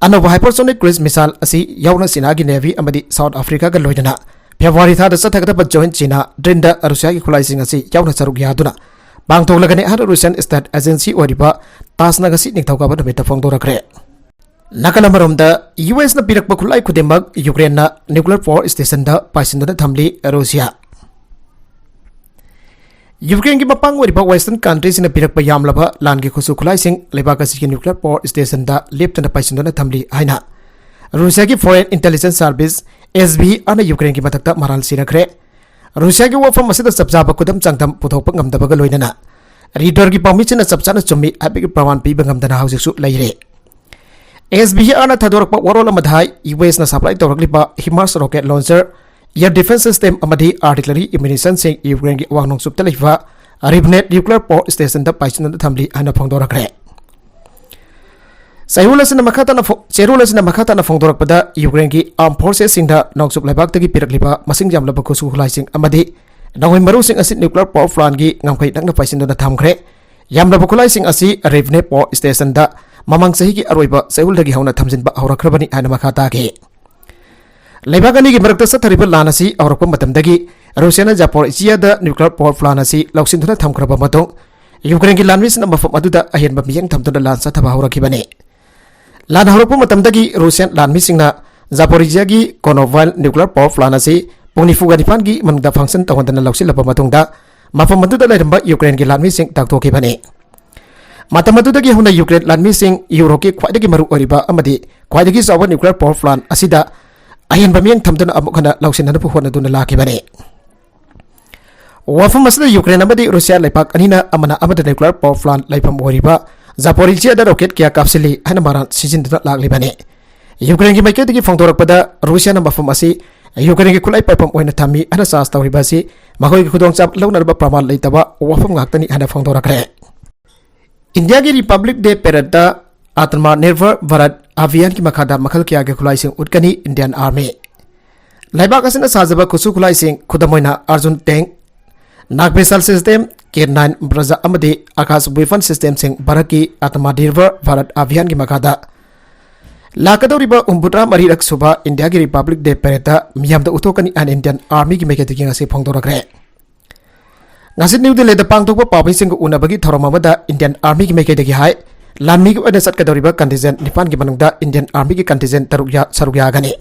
ꯑꯅꯧꯕ hypersonic cruise missile ꯑꯁꯤ ꯌꯥꯎꯅ ꯆꯤꯅꯥꯒꯤ Navy ꯑꯃꯗꯤ South Africaꯒ ꯂꯣꯏꯅꯅ February ꯊꯥꯗ ꯆꯠꯊꯒꯗꯕ joint China droneꯗ ꯔꯨꯁꯤꯌꯥꯒꯤ ꯈꯨꯠꯂꯥꯏꯁꯤꯡ ꯑꯁꯤ ꯌꯥꯎꯅ ꯁꯔꯨꯛ ꯌꯥꯗꯨꯅ ꯄꯥꯡꯊꯣꯛꯂꯒꯅꯤ ꯍꯥꯏꯅ Russian state agency ꯑꯣꯏꯔꯤꯕ ꯇꯥꯁꯅ ꯉꯁꯤ ꯅꯤꯡꯊꯧꯀꯥꯕ ꯅꯨꯃꯤꯠꯇ ꯐꯣꯡꯗꯣꯔꯛꯈ꯭ꯔꯦ꯫ ꯅꯥꯀꯜ ꯑꯃꯔꯣꯝꯗ, USꯅ ꯄꯤꯔꯛꯄ ꯈꯨꯠꯂꯥꯏ ꯈꯨꯗꯤꯡꯃꯛ Ukraineꯅ nuclear power stationꯗ ꯄꯥꯏꯁꯤꯟꯗꯨꯅ ꯊꯝꯂꯤ ꯔꯨꯁꯤꯌꯥ꯫ Ukraineꯒꯤ ꯃꯄꯥꯡ ꯑꯣꯏꯔꯤꯕ Western countrysꯁꯤꯡꯅ ꯄꯤꯔꯛꯄ ꯌꯥꯝꯂꯕ ꯂꯥꯟꯒꯤ ꯈꯨꯠꯁꯨ ꯈꯨꯠꯂꯥꯏꯁꯤꯡ ꯂꯩꯕꯥꯛ ꯑꯁꯤꯒꯤ nuclear power stationꯗ ꯂꯦꯞꯇꯅ ꯄꯥꯏꯁꯤꯟꯗꯨꯅ ꯊꯝꯂꯤ ꯍꯥꯏꯅ ꯔꯨꯁꯤꯌꯥꯒꯤ Foreign Intelligence Service, SVRꯅ Ukraineꯒꯤ ꯃꯊꯛꯇ ꯃꯔꯥꯜ ꯁꯤꯔꯛꯈ꯭ꯔꯦ꯫ ꯔꯨꯁꯤꯌꯥꯒꯤ ꯋꯥꯐꯝ ꯑꯁꯤꯗ ꯆꯞ ꯆꯥꯕ ꯈꯨꯗꯝ ꯆꯥꯡꯗꯝ ꯄꯨꯊꯣꯛꯄ ꯉꯝꯗꯕꯒ ꯂꯣꯏꯅꯅ ꯔꯤꯇꯔꯒꯤ ꯄꯥꯎꯃꯤꯁꯤꯡꯅ ꯆꯞ ꯆꯥꯅ ꯆꯨꯝꯃꯤ ꯍꯥꯏꯕꯒꯤ ꯄ꯭ꯔꯃꯥꯟ ꯄꯤꯕ ꯉꯝꯗꯅ ꯍꯧꯖꯤꯛꯁꯨ ꯂꯩꯔꯦ꯫ SVRꯅ ꯊꯥꯗꯣꯔꯛꯄ ꯋꯥꯔꯣꯜ ꯑꯃꯗ ꯍꯥꯏ, USꯅ supply ꯇꯧꯔꯛꯂꯤꯕ HIMARS rocket launcher, air defense system ꯑꯃꯗꯤ artillery ammunitionꯁꯤꯡ Ukraineꯒꯤ ꯑꯋꯥꯡ ꯅꯣꯡꯆꯨꯞꯇ ꯂꯩꯕ Rivne nuclear power stationꯗ ꯄꯥꯏꯁꯤꯟꯗꯨꯅ ꯊꯝꯂꯤ ꯍꯥꯏꯅ ꯐꯣꯡꯗꯣꯔꯛꯈ꯭ꯔꯦ꯫ ꯆꯌꯣꯜ ꯑꯁꯤꯅ ꯃꯈꯥ ꯇꯥꯅ ꯐꯣ-, ꯆꯦꯔꯣꯜ ꯑꯁꯤꯅ ꯃꯈꯥ ꯇꯥꯅ ꯐꯣꯡꯗꯣꯔꯛꯄꯗ, Ukraineꯒꯤ armed forcesꯁꯤꯡꯗ ꯅꯣꯡꯆꯨꯞ ꯂꯩꯕꯥꯛꯇꯒꯤ ꯄꯤꯔꯛꯂꯤꯕ ꯃꯁꯤꯡ ꯌꯥꯝꯂꯕ ꯈꯨꯠꯁꯨ ꯈꯨꯠꯂꯥꯏꯁꯤꯡ ꯑꯃꯗꯤ ꯅꯧꯍꯩ ꯃꯔꯨꯁꯤꯡ ꯑꯁꯤ nuclear power plantꯀꯤ ꯉꯝꯈꯩ ꯅꯛꯅ ꯄꯥꯏꯁꯤꯟꯗꯨꯅ ꯊꯝꯈ꯭ꯔꯦ꯫ ꯌꯥꯝꯂꯕ ꯈꯨꯠꯂꯥꯏꯁꯤꯡ ꯑꯁꯤ Rivne power stationꯗ ꯃꯃꯥꯡ ꯆꯍꯤꯒꯤ ꯑꯔꯣꯏꯕ ꯆꯌꯣꯜꯗꯒꯤ ꯍꯧꯅ ꯊꯝꯖꯤꯟꯕ ꯍꯧꯔꯛꯈ꯭ꯔꯕꯅꯤ ꯍꯥꯏꯅ ꯃꯈꯥ ꯇꯥꯈꯤ꯫ ꯂꯩꯕꯥꯛ ꯑꯅꯤꯒꯤ ꯃꯔꯛꯇ ꯆꯠꯊꯔꯤꯕ ꯂꯥꯟ ꯑꯁꯤ ꯍꯧꯔꯛꯄ ꯃꯇꯝꯗꯒꯤ ꯔꯨꯁꯤꯌꯥꯅ ꯖꯥꯄꯣꯔꯤꯖꯤꯌꯥꯗ nuclear power plant ꯑꯁꯤ ꯂꯧꯁꯤꯟꯗꯨꯅ ꯊꯝꯈ꯭ꯔꯕ ꯃꯇꯨꯡ, ꯌꯨꯀ꯭ꯔꯦꯟꯒꯤ ꯂꯥꯟꯃꯤꯁꯤꯡꯅ ꯃꯐꯝ ꯑꯗꯨꯗ ꯑꯍꯦꯟꯕ ꯃꯤꯠꯌꯦꯡ ꯊꯝꯗꯨꯅ ꯂꯥꯟ ꯆꯠꯊꯕ ꯍꯧꯔꯛꯈꯤꯕꯅꯤ꯫ ꯂꯥꯟ ꯍꯧꯔꯛꯄ ꯃꯇꯝꯗꯒꯤ ꯔꯨꯁꯤꯌꯥꯟ ꯂꯥꯟꯃꯤꯁꯤꯡꯅ ꯖꯥꯄꯣꯔꯤꯖꯤꯌꯥꯒꯤ ꯀꯣꯅꯣꯚꯥꯏꯜ nuclear power plant ꯑꯁꯤ ꯄꯨꯡ ꯅꯤꯐꯨꯒ ꯅꯤꯄꯥꯟꯒꯤ ꯃꯅꯨꯡꯗ function ꯇꯧꯍꯟꯗꯅ ꯂꯧꯁꯤꯜꯂꯕ ꯃꯇꯨꯡꯗ, ꯃꯐꯝ ꯑꯗꯨꯗ ꯂꯩꯔꯝꯕ ꯌꯨꯀ꯭ꯔꯦꯟꯒꯤ ꯂꯥꯟꯃꯤꯁꯤꯡ ꯇꯥꯛꯊꯣꯛꯈꯤꯕꯅꯤ꯫ ꯃꯇꯝ ꯑꯗꯨꯗꯒꯤ ꯍꯧꯅ ꯌꯨꯀ꯭ꯔꯦꯟ ꯂꯥꯟꯃꯤꯁꯤꯡ ꯌꯨꯔꯣꯞꯀꯤ ꯈ꯭ꯋꯥꯏꯗꯒꯤ ꯃꯔꯨ ꯑꯣꯏꯔꯤꯕ ꯑꯃꯗꯤ ꯈ꯭ꯋꯥꯏꯗꯒꯤ ꯆꯥꯎꯕ nuclear power plant ꯑꯁꯤꯗ ꯑꯍꯦꯟꯕ ꯃꯤꯠꯌꯦꯡ ꯊꯝꯗꯨꯅ ꯑꯃꯨꯛ ꯍꯟꯅ ꯂꯧꯁꯤꯟꯅꯅꯕ ꯍꯣꯠꯅꯗꯨꯅ ꯂꯥꯛꯈꯤꯕꯅꯤ꯫ ꯋꯥꯐꯝ ꯑꯁꯤꯗ ꯌꯨꯀ꯭ꯔꯦꯟ ꯑꯃꯗꯤ ꯔꯨꯁꯤꯌꯥ ꯂꯩꯄꯥꯛ ꯑꯅꯤꯅ ꯑꯃꯅ ꯑꯃꯗ nuclear power plant ꯂꯩꯐꯝ ꯑꯣꯏꯔꯤꯕ ꯖꯥꯄꯣꯔꯤꯖꯤꯌꯥꯗ rocket ꯀꯌꯥ ꯀꯥꯞꯁꯤꯜꯂꯤ ꯍꯥꯏꯅ ꯃꯔꯥꯜ ꯁꯤꯖꯤꯟꯗꯨꯅ ꯂꯥꯛꯂꯤꯕꯅꯤ꯫ ꯌꯨꯀ꯭ꯔꯦꯟꯒꯤ ꯃꯥꯏꯀꯩꯗꯒꯤ ꯐꯣꯡꯗꯣꯔꯛꯄꯗ, ꯔꯨꯁꯤꯌꯥꯅ ꯃꯐꯝ ꯑꯁꯤ ꯌꯨꯀ꯭ꯔꯦꯟꯒꯤ ꯈꯨꯠꯂꯥꯏ ꯄꯥꯏꯐꯝ ꯑꯣꯏꯅ ꯊꯝꯃꯤ ꯍꯥꯏꯅ charge ꯇꯧꯔꯤꯕ ꯑꯁꯤ ꯃꯈꯣꯏꯒꯤ ꯈꯨꯗꯣꯡꯆꯥꯕ ꯂꯧꯅꯅꯕ ꯄ꯭ꯔꯃꯥꯟ ꯂꯩꯇꯕ ꯋꯥꯐꯝ ꯉꯥꯛꯇꯅꯤ ꯍꯥꯏꯅ ꯐꯣꯡꯗꯣꯔꯛꯈ꯭ꯔꯦ꯫ ꯏꯟꯗꯤꯌꯥꯒꯤ Republic Day paradeꯇ Atmanirbhar Bharat Abhiyanꯒꯤ ꯃꯈꯥꯗ ꯃꯈꯜ ꯀꯌꯥꯒꯤ ꯈꯨꯠꯂꯥꯏꯁꯤꯡ ꯎꯠꯀꯅꯤ Indian Army꯫ ꯂꯩꯕꯥꯛ ꯑꯁꯤꯅ ꯁꯥꯖꯕ ꯈꯨꯠꯁꯨ ꯈꯨꯠꯂꯥꯏꯁꯤꯡ, ꯈꯨꯗꯝ ꯑꯣꯏꯅ Arjun tank, Nag missile system, K nine Brahmastra ꯑꯃꯗꯤ Akash weapon systemꯁꯤꯡ ꯚꯥꯔꯠꯀꯤ Atmanirbhar Bharat Abhiyanꯒꯤ ꯃꯈꯥꯗ ꯂꯥꯛꯀꯗꯧꯔꯤꯕ ꯍꯨꯝꯐꯨꯇꯔꯥ ꯃꯔꯤꯔꯛ ꯁꯨꯕ ꯏꯟꯗꯤꯌꯥꯒꯤ Republic Day paradeꯇ ꯃꯤꯌꯥꯝꯗ ꯎꯠꯊꯣꯛꯀꯅꯤ ꯍꯥꯏꯅ Indian Armyꯒꯤ ꯃꯥꯏꯀꯩꯗꯒꯤ ꯉꯁꯤ ꯐꯣꯡꯗꯣꯔꯛꯈ꯭ꯔꯦ꯫ ꯉꯁꯤ ꯅ꯭ꯌꯨ ꯗꯤꯜꯂꯤꯗ ꯄꯥꯡꯊꯣꯛꯄ ꯄꯥꯎꯃꯤꯁꯤꯡꯒ ꯎꯅꯕꯒꯤ ꯊꯧꯔꯝ ꯑꯃꯗ Indian Armyꯒꯤ ꯃꯥꯏꯀꯩꯗꯒꯤ ꯍꯥꯏ, ꯂꯥꯟꯃꯤꯒꯤ ꯑꯣꯏꯅ ꯆꯠꯀꯗꯧꯔꯤꯕ contingent ꯅꯤꯄꯥꯟꯒꯤ ꯃꯅꯨꯡꯗ Indian Armyꯒꯤ contingent ꯇꯔꯨꯛ ꯌꯥ-, ꯁꯔꯨꯛ ꯌꯥꯒꯅꯤ꯫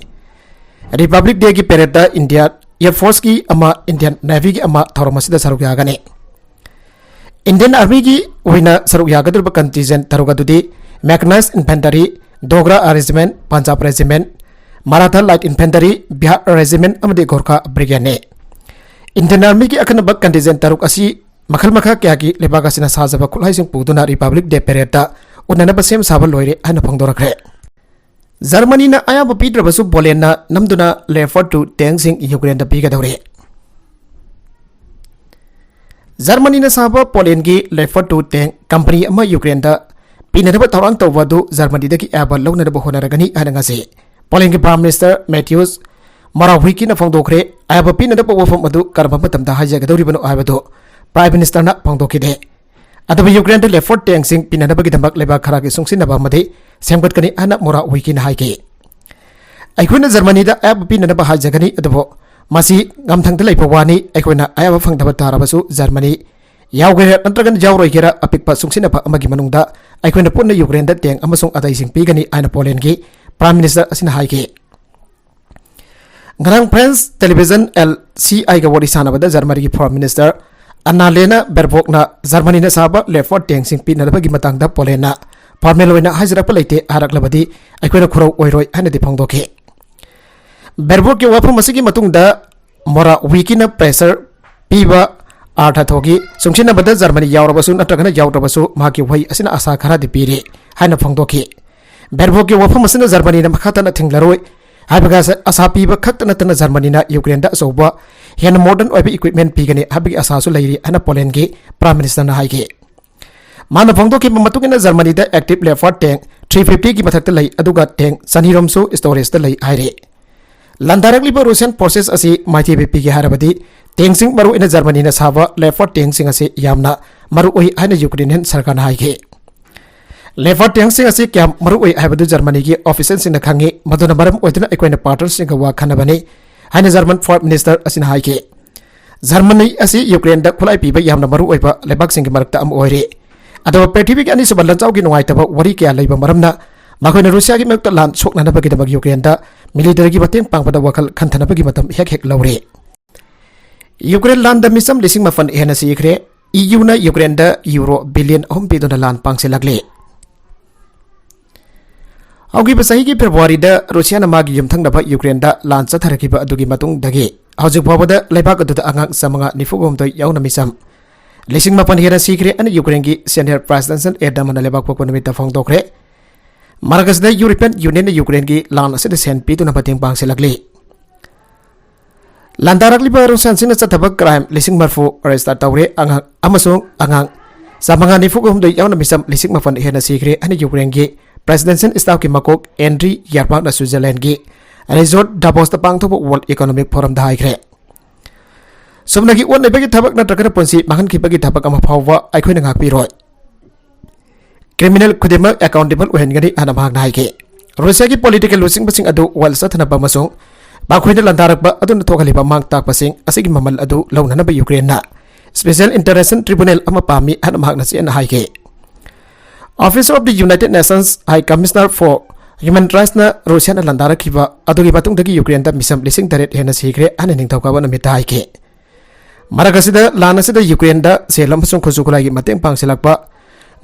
Republic Dayꯒꯤ paradeꯇ India Air Forceꯀꯤ ꯑꯃ, Indian Navyꯒꯤ ꯑꯃ ꯊꯧꯔꯝ ꯑꯁꯤꯗ ꯁꯔꯨꯛ ꯌꯥꯒꯅꯤ꯫ Indian Armyꯒꯤ ꯑꯣꯏꯅ ꯁꯔꯨꯛ ꯌꯥꯒꯗꯧꯔꯤꯕ contingent ꯇꯔꯨꯛ ꯑꯗꯨꯗꯤ Mechanized Infantry, Dogra Regiment, Punjab Regiment, Maratha Light Infantry, Bihar Regiment ꯑꯃꯗꯤ Gorkha Brigadeꯅꯤ꯫ Indian Armyꯒꯤ ꯑꯈꯟꯅꯕ contingent ꯇꯔꯨꯛ ꯑꯁꯤ ꯃꯈꯜ ꯃꯈꯥ ꯀꯌꯥꯒꯤ ꯂꯩꯕꯥꯛ ꯑꯁꯤꯅ ꯁꯥꯖꯕ ꯈꯨꯠꯂꯥꯏꯁꯤꯡ ꯄꯨꯗꯨꯅ Republic Day paradeꯇ ꯎꯅꯅꯕ ꯁꯦꯝ ꯁꯥꯕ ꯂꯣꯏꯔꯦ ꯍꯥꯏꯅ ꯐꯣꯡꯗꯣꯔꯛꯈ꯭ꯔꯦ꯫ ꯖꯔꯃꯅꯤꯅ ꯑꯌꯥꯕ ꯄꯤꯗ꯭ꯔꯕꯁꯨ ꯄꯣꯂꯦꯟꯅ ꯅꯝꯗꯨꯅ Leopard two tankꯁꯤꯡ ꯌꯨꯀ꯭ꯔꯦꯟꯗ ꯄꯤꯒꯗꯧꯔꯦ꯫ ꯖꯔꯃꯅꯤꯅ ꯁꯥꯕ ꯄꯣꯂꯦꯟꯒꯤ Leopard two tank company ꯑꯃ ꯌꯨꯀ꯭ꯔꯦꯟꯗ ꯄꯤꯅꯅꯕ ꯊꯧꯔꯥꯡ ꯇꯧꯕ ꯑꯗꯨ ꯖꯔꯃꯅꯤꯗꯒꯤ ꯑꯌꯥꯕ ꯂꯧꯅꯅꯕ ꯍꯣꯠꯅꯔꯒꯅꯤ ꯍꯥꯏꯅ ꯉꯁꯤ ꯄꯣꯂꯦꯟꯒꯤ Prime Minister Mateusz Morawieckiꯅ ꯐꯣꯡꯗꯣꯛꯈ꯭ꯔꯦ꯫ ꯑꯌꯥꯕ ꯄꯤꯅꯅꯕ ꯋꯥꯐꯝ ꯑꯗꯨ ꯀꯔꯝꯕ ꯃꯇꯝꯗ ꯍꯥꯏꯖꯒꯗꯧꯔꯤꯕꯅꯣ ꯍꯥꯏꯕꯗꯨ Prime Ministerꯅ ꯐꯣꯡꯗꯣꯛꯈꯤꯗꯦ꯫ ꯑꯗꯨꯕꯨ ꯌꯨꯀ꯭ꯔꯦꯟꯗ Leopard tankꯁꯤꯡ ꯄꯤꯅꯅꯕꯒꯤꯗꯃꯛ ꯂꯩꯕꯥꯛ ꯈꯔꯒꯤ ꯆꯨꯡꯁꯤꯟꯅꯕ ꯑꯃꯗꯤ ꯁꯦꯝꯒꯠꯀꯅꯤ ꯍꯥꯏꯅ Morawieckiꯅ ꯍꯥꯏꯈꯤ꯫ ꯑꯩꯈꯣꯏꯅ ꯖꯔꯃꯅꯤꯗ ꯑꯌꯥꯕ ꯄꯤꯅꯅꯕ ꯍꯥꯏꯖꯒꯅꯤ, ꯑꯗꯨꯕꯨ ꯃꯁꯤ ꯉꯝꯊꯪꯗ ꯂꯩꯕ ꯋꯥꯅꯤ꯫ ꯑꯩꯈꯣꯏꯅ ꯑꯌꯥꯕ ꯐꯪꯗꯕ ꯇꯥꯔꯕꯁꯨ ꯖꯔꯃꯅꯤ ꯌꯥꯎꯒꯦꯔꯥ ꯅꯠꯇ꯭ꯔꯒꯅ ꯌꯥꯎꯔꯣꯏꯒꯦꯔꯥ, ꯑꯄꯤꯛꯄ ꯆꯨꯡꯁꯤꯟꯅꯕ ꯑꯃꯒꯤ ꯃꯅꯨꯡꯗ ꯑꯩꯈꯣꯏꯅ ꯄꯨꯟꯅ ꯌꯨꯀ꯭ꯔꯦꯟꯗ ꯇꯦꯡ ꯑꯃꯁꯨꯡ ꯑꯇꯩꯁꯤꯡ ꯄꯤꯒꯅꯤ ꯍꯥꯏꯅ ꯄꯣꯂꯦꯟꯒꯤ Prime Minister ꯑꯁꯤꯅ ꯍꯥꯏꯈꯤ꯫ ꯉꯔꯥꯡ French television L C I ꯒ ꯋꯥꯔꯤ ꯁꯥꯟꯅꯕꯗ ꯖꯔꯃꯅꯤꯒꯤ Foreign Minister Annalena Baerbockꯅ ꯖꯔꯃꯅꯤꯅ ꯁꯥꯕ Leopard ꯇꯦꯡꯁꯤꯡ ꯄꯤꯅꯅꯕꯒꯤ ꯃꯇꯥꯡꯗ ꯄꯣꯂꯦꯟꯅ formal ꯑꯣꯏꯅ ꯍꯥꯏꯖꯔꯛꯄ ꯂꯩꯇꯦ, ꯍꯥꯏꯔꯛꯂꯕꯗꯤ ꯑꯩꯈꯣꯏꯅ ꯈꯨꯔꯧ ꯑꯣꯏꯔꯣꯏ ꯍꯥꯏꯅꯗꯤ ꯐꯣꯡꯗꯣꯛꯈꯤ꯫ Baerbockꯀꯤ ꯋꯥꯐꯝ ꯑꯁꯤꯒꯤ ꯃꯇꯨꯡꯗ Morawieckiꯅ pressure ꯄꯤꯕ ꯑꯥꯔꯊ ꯊꯣꯛꯏ꯫ ꯆꯨꯡꯁꯤꯟꯅꯕꯗ ꯖꯔꯃꯅꯤ ꯌꯥꯎꯔꯕꯁꯨ ꯅꯠꯇ꯭ꯔꯒꯅ ꯌꯥꯎꯗ꯭ꯔꯕꯁꯨ ꯃꯍꯥꯛꯀꯤ ꯋꯥꯍꯩ ꯑꯁꯤꯅ ꯑꯥꯁꯥ ꯈꯔꯗꯤ ꯄꯤꯔꯤ ꯍꯥꯏꯅ ꯐꯣꯡꯗꯣꯛꯈꯤ꯫ Baerbockꯀꯤ ꯋꯥꯐꯝ ꯑꯁꯤꯅ ꯖꯔꯃꯅꯤꯅ ꯃꯈꯥ ꯇꯥꯅ ꯊꯤꯡꯂꯔꯣꯏ ꯍꯥꯏꯕꯒ ꯑꯥꯁꯥ ꯄꯤꯕ ꯈꯛꯇ ꯅꯠꯇꯅ ꯖꯔꯃꯅꯤꯅ ꯌꯨꯀ꯭ꯔꯦꯟꯗ ꯑꯆꯧꯕ, ꯍꯦꯟꯅ modern ꯑꯣꯏꯕ equipment ꯄꯤꯒꯅꯤ ꯍꯥꯏꯕꯒꯤ ꯑꯥꯁꯥꯁꯨ ꯂꯩꯔꯤ ꯍꯥꯏꯅ ꯄꯣꯂꯦꯟꯒꯤ Prime Ministerꯅ ꯍꯥꯏꯈꯤ꯫ ꯃꯥꯅ ꯐꯣꯡꯗꯣꯛꯈꯤꯕ ꯃꯇꯨꯡ ꯏꯟꯅ ꯖꯔꯃꯅꯤꯗ active Leopard tank three fiftyꯒꯤ ꯃꯊꯛꯇ ꯂꯩ, ꯑꯗꯨꯒ tank ꯆꯅꯤꯔꯣꯝꯁꯨ storageꯇ ꯂꯩ ꯍꯥꯏꯔꯤ꯫ ꯂꯥꯟꯗꯥꯔꯛꯂꯤꯕ Russian forces ꯑꯁꯤ ꯃꯥꯏꯊꯤꯕ ꯄꯤꯒꯦ ꯍꯥꯏꯔꯕꯗꯤ tankꯁꯤꯡ, ꯃꯔꯨꯑꯣꯏꯅ ꯖꯔꯃꯅꯤꯅ ꯁꯥꯕ Leopard tankꯁꯤꯡ ꯑꯁꯤ ꯌꯥꯝꯅ ꯃꯔꯨꯑꯣꯏ ꯍꯥꯏꯅ Ukrainian ꯁꯔꯀꯥꯔꯅ ꯍꯥꯏꯈꯤ꯫ Leopard tankꯁꯤꯡ ꯑꯁꯤ ꯀꯌꯥꯝ ꯃꯔꯨꯑꯣꯏ ꯍꯥꯏꯕꯗꯨ ꯖꯔꯃꯅꯤꯒꯤ officialꯁꯤꯡꯅ ꯈꯪꯏ, ꯃꯗꯨꯅ ꯃꯔꯝ ꯑꯣꯏꯗꯨꯅ ꯑꯩꯈꯣꯏꯅ partnerꯁꯤꯡꯒ ꯋꯥ ꯈꯟꯅꯕꯅꯤ ꯍꯥꯏꯅ German Foreign Minister ꯑꯁꯤꯅ ꯍꯥꯏꯈꯤ꯫ ꯖꯔꯃꯅꯤ ꯑꯁꯤ ꯌꯨꯀ꯭ꯔꯦꯟꯗ ꯈꯨꯠꯂꯥꯏ ꯄꯤꯕ ꯌꯥꯝꯅ ꯃꯔꯨꯑꯣꯏꯕ ꯂꯩꯕꯥꯛꯁꯤꯡꯒꯤ ꯃꯔꯛꯇ ꯑꯃ ꯑꯣꯏꯔꯤ꯫ ꯑꯗꯨꯒ ꯄ꯭ꯔꯤꯊꯤꯕꯤꯒꯤ ꯑꯅꯤꯁꯨꯕ ꯂꯥꯟꯖꯥꯎꯒꯤ ꯅꯨꯡꯉꯥꯏꯇꯕ ꯋꯥꯔꯤ ꯀꯌꯥ ꯂꯩꯕ ꯃꯔꯝꯅ ꯃꯈꯣꯏꯅ ꯔꯨꯁꯤꯌꯥꯒꯤ ꯃꯥꯌꯣꯛꯇ ꯂꯥꯟ ꯁꯣꯛꯅꯅꯕꯒꯤꯗꯃꯛ ꯌꯨꯀ꯭ꯔꯦꯟꯗ militaryꯒꯤ ꯃꯇꯦꯡ ꯄꯥꯡꯕꯗ ꯋꯥꯈꯜ ꯈꯟꯊꯅꯕꯒꯤ ꯃꯇꯝ ꯍꯦꯛ ꯍꯦꯛ ꯂꯧꯔꯤ꯫ ꯌꯨꯀ꯭ꯔꯦꯟ ꯂꯥꯟꯗ ꯃꯤꯆꯝ ꯂꯤꯁꯤꯡ ꯃꯥꯄꯟ ꯍꯦꯟꯅ ꯁꯤꯈ꯭ꯔꯦ꯫ ꯏꯌꯨꯅ ꯌꯨꯀ꯭ꯔꯦꯟꯗ ꯌꯨꯔꯣ ꯕꯤꯂꯤꯌꯟ ꯑꯍꯨꯝ ꯄꯤꯗꯨꯅ ꯂꯥꯟ ꯄꯥꯡꯁꯤꯜꯂꯛꯂꯤ꯫ ꯍꯧꯈꯤꯕ ꯆꯍꯤꯒꯤ ꯐꯦꯕ꯭ꯔꯨꯋꯥꯔꯤꯗ ꯔꯨꯁꯤꯌꯥꯅ ꯃꯥꯒꯤ ꯌꯨꯝꯊꯪꯅꯕ ꯌꯨꯀ꯭ꯔꯦꯟꯗ ꯂꯥꯟ ꯆꯠꯊꯔꯛꯈꯤꯕ ꯑꯗꯨꯒꯤ ꯃꯇꯨꯡꯗꯒꯤ ꯍꯧꯖꯤꯛ ꯐꯥꯎꯕꯗ ꯂꯩꯕꯥꯛ ꯑꯗꯨꯗ ꯑꯉꯥꯡ ꯆꯥꯃꯉꯥ ꯅꯤꯐꯨ ꯍꯨꯝꯗꯣꯏ ꯌꯥꯎꯅ ꯃꯤꯆꯝ ꯂꯤꯁꯤꯡ ꯃꯥꯄꯟ ꯍꯦꯟꯅ ꯁꯤꯈ꯭ꯔꯦ ꯍꯥꯏꯅ ꯌꯨꯀ꯭ꯔꯦꯟꯒꯤ senior presidential aide ꯑꯃꯅ ꯂꯩꯕꯥꯛ ꯄꯣꯛꯄ ꯅꯨꯃꯤꯠꯇ ꯐꯣꯡꯗꯣꯛꯈ꯭ꯔꯦ꯫ ꯃꯔꯛ ꯑꯁꯤꯗ European Unionꯅ ꯌꯨꯀ꯭ꯔꯦꯟꯒꯤ ꯂꯥꯟ ꯑꯁꯤꯗ ꯁꯦꯟ ꯄꯤꯗꯨꯅ ꯃꯇꯦꯡ ꯄꯥꯡꯁꯤꯜꯂꯛꯂꯤ꯫ ꯂꯥꯟꯗꯥꯔꯛꯂꯤꯕ ꯔꯨꯁꯤꯌꯥꯟꯁꯤꯡꯅ ꯆꯠꯊꯕ crime ꯂꯤꯁꯤꯡ ꯃꯔꯤꯐꯨ register ꯇꯧꯔꯦ, ꯑꯉꯥꯡ ꯑꯃꯁꯨꯡ ꯑꯉꯥꯡ ꯆꯥꯃꯉꯥ ꯅꯤꯐꯨ ꯍꯨꯝꯗꯣꯏ ꯌꯥꯎꯅ ꯃꯤꯆꯝ ꯂꯤꯁꯤꯡ ꯃꯥꯄꯟ ꯍꯦꯟꯅ ꯁꯤꯈ꯭ꯔꯦ ꯍꯥꯏꯅ ꯌꯨꯀ꯭ꯔꯦꯟꯒꯤ Presidential Staffꯀꯤ ꯃꯀꯣꯛ Andriy Yermakꯅ Switzerlandꯒꯤ resort Davosꯇ ꯄꯥꯡꯊꯣꯛꯄ World Economic Forumꯗ ꯍꯥꯏꯈ꯭ꯔꯦ꯫ ꯁꯨꯞꯅꯒꯤ ꯑꯣꯠ ꯅꯩꯕꯒꯤ ꯊꯕꯛ ꯅꯠꯇ꯭ꯔꯒꯅ ꯄꯨꯟꯁꯤ ꯃꯥꯡꯍꯟꯈꯤꯕꯒꯤ ꯊꯕꯛ ꯑꯃ ꯐꯥꯎꯕ ꯑꯩꯈꯣꯏꯅ ꯉꯥꯛꯄꯤꯔꯣꯏ꯫ Criminal ꯈꯨꯗꯤꯡꯃꯛ accountable ꯑꯣꯏꯍꯟꯒꯅꯤ ꯍꯥꯏꯅ ꯃꯍꯥꯛꯅ ꯍꯥꯏꯈꯤ꯫ ꯔꯨꯁꯤꯌꯥꯒꯤ political ꯂꯨꯆꯤꯡꯕꯁꯤꯡ ꯑꯗꯨ ꯋꯥꯌꯦꯜ ꯆꯠꯊꯅꯕ ꯑꯃꯁꯨꯡ ꯃꯈꯣꯏꯅ ꯂꯥꯟꯗꯥꯔꯛꯄ ꯑꯗꯨꯅ ꯊꯣꯛꯍꯜꯂꯤꯕ ꯃꯥꯡ ꯇꯥꯛꯄꯁꯤꯡ ꯑꯁꯤꯒꯤ ꯃꯃꯜ ꯑꯗꯨ ꯂꯧꯅꯅꯕ ꯌꯨꯀ꯭ꯔꯦꯟꯅ Special International Tribunal ꯑꯃ ꯄꯥꯝꯃꯤ ꯍꯥꯏꯅ ꯃꯍꯥꯛꯅ ꯆꯦꯠꯅ ꯍꯥꯏꯈꯤ꯫ Office of the United Nations High Commissioner for Human Rightsꯅ ꯔꯨꯁꯤꯌꯥꯅ ꯂꯥꯟꯗꯥꯔꯛꯈꯤꯕ ꯑꯗꯨꯒꯤ ꯃꯇꯨꯡꯗꯒꯤ ꯌꯨꯀ꯭ꯔꯦꯟꯗ ꯃꯤꯆꯝ ꯂꯤꯁꯤꯡ ꯇꯔꯦꯠ ꯍꯦꯟꯅ ꯁꯤꯈ꯭ꯔꯦ ꯍꯥꯏꯅ ꯅꯤꯡꯊꯧꯀꯥꯕ ꯅꯨꯃꯤꯠꯇ ꯍꯥꯏꯈꯤ꯫ ꯃꯔꯛ ꯑꯁꯤꯗ, ꯂꯥꯟ ꯑꯁꯤꯗ ꯌꯨꯀ꯭ꯔꯦꯟꯗ ꯁꯦꯜ ꯑꯃꯁꯨꯡ ꯈꯨꯠꯁꯨ ꯈꯨꯠꯂꯥꯏꯒꯤ ꯃꯇꯦꯡ ꯄꯥꯡꯁꯤꯜꯂꯛꯄ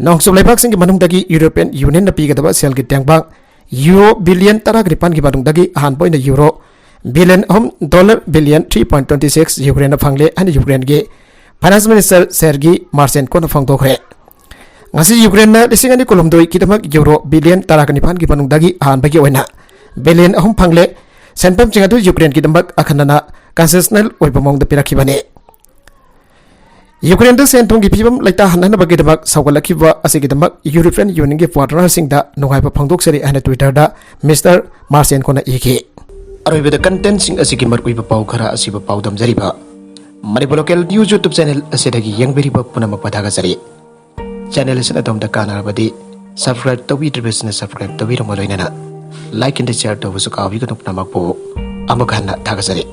ꯅꯣꯡꯆꯨꯞ ꯂꯩꯕꯥꯛꯁꯤꯡꯒꯤ ꯃꯅꯨꯡꯗꯒꯤ ꯌꯨꯔꯣꯄꯤꯌꯟ ꯌꯨꯅꯤꯌꯟꯅ ꯄꯤꯒꯗꯕ ꯁꯦꯜꯒꯤ ꯇꯦꯡꯕꯥꯡ ꯌꯨꯔꯣ ꯕꯤꯂꯤꯌꯟ ꯇꯔꯥꯒ ꯅꯤꯄꯥꯟꯒꯤ ꯃꯅꯨꯡꯗꯒꯤ ꯑꯍꯥꯟꯕ ꯑꯣꯏꯅ ꯌꯨꯔꯣ ꯕꯤꯂꯤꯌꯟ ꯑꯍꯨꯝ, dollar billion three point twenty six ꯌꯨꯀ꯭ꯔꯦꯟꯅ ꯐꯪꯂꯦ ꯍꯥꯏꯅ ꯌꯨꯀ꯭ꯔꯦꯟꯒꯤ Finance Minister Sergei Marchenkoꯅ ꯐꯣꯡꯗꯣꯛꯈ꯭ꯔꯦ꯫ ꯉꯁꯤ ꯌꯨꯀ꯭ꯔꯦꯟꯅ ꯂꯤꯁꯤꯡ ꯑꯅꯤ ꯀꯨꯟꯍꯨꯝꯗꯣꯏꯒꯤꯗꯃꯛ ꯌꯨꯔꯣ ꯕꯤꯂꯤꯌꯟ ꯇꯔꯥꯒ ꯅꯤꯄꯥꯟꯒꯤ ꯃꯅꯨꯡꯗꯒꯤ ꯑꯍꯥꯟꯕꯒꯤ ꯑꯣꯏꯅ ꯕꯤꯂꯤꯌꯟ ꯑꯍꯨꯝ ꯐꯪꯂꯦ꯫ ꯁꯦꯟꯐꯝꯁꯤꯡ ꯑꯗꯨ ꯌꯨꯀ꯭ꯔꯦꯟꯒꯤꯗꯃꯛ ꯑꯈꯟꯅꯅ concessional ꯑꯣꯏꯕ ꯃꯑꯣꯡꯗ ꯄꯤꯔꯛꯈꯤꯕꯅꯤ꯫ ꯌꯨꯀ꯭ꯔꯦꯟꯗ ꯁꯦꯟ ꯊꯨꯝꯒꯤ ꯐꯤꯕꯝ ꯂꯩꯇꯥꯍꯟꯅꯅꯕꯒꯤꯗꯃꯛ ꯁꯧꯒꯠꯂꯛꯈꯤꯕ ꯑꯁꯤꯒꯤꯗꯃꯛ ꯌꯨꯔꯣꯄꯤꯌꯟ ꯌꯨꯅꯤꯌꯟꯒꯤ ꯄꯥꯔꯠꯅꯔꯁꯤꯡꯗ ꯅꯨꯡꯉꯥꯏꯕ ꯐꯣꯡꯗꯣꯛꯆꯔꯤ ꯍꯥꯏꯅ ꯇ꯭ꯋꯤꯇꯔꯗ ꯃꯤꯁꯇꯔ ꯃꯥꯔꯁꯦꯟꯀꯣꯅ ꯏꯈꯤ꯫ ꯑꯔꯣꯏꯕꯗ contentꯁꯤꯡ ꯑꯁꯤꯒꯤ ꯃꯔꯨꯑꯣꯏꯕ ꯄꯥꯎ ꯈꯔ ꯑꯁꯤꯕꯨ ꯄꯥꯎꯗꯝꯖꯔꯤꯕ Manipur Local News YouTube channel ꯑꯁꯤꯗꯒꯤ ꯌꯦꯡꯕꯤꯔꯤꯕ ꯄꯨꯝꯅꯃꯛꯄꯨ ꯊꯥꯒꯠꯆꯔꯤ꯫ Channel ꯑꯁꯤꯅ ꯑꯗꯣꯝꯗ ꯀꯥꯟꯅꯔꯕꯗꯤ subscribe ꯇꯧꯕꯤꯗ꯭ꯔꯤꯕꯁꯤꯡꯅ subscribe ꯇꯧꯕꯤꯔꯝꯕ ꯂꯣꯏꯅꯅ like and share ꯇꯧꯕꯁꯨ ꯀꯥꯎꯕꯤꯒꯅꯨ꯫ ꯄꯨꯝꯅꯃꯛꯄꯨ ꯑꯃꯨꯛ ꯍꯟꯅ ꯊꯥꯒꯠꯆꯔꯤ꯫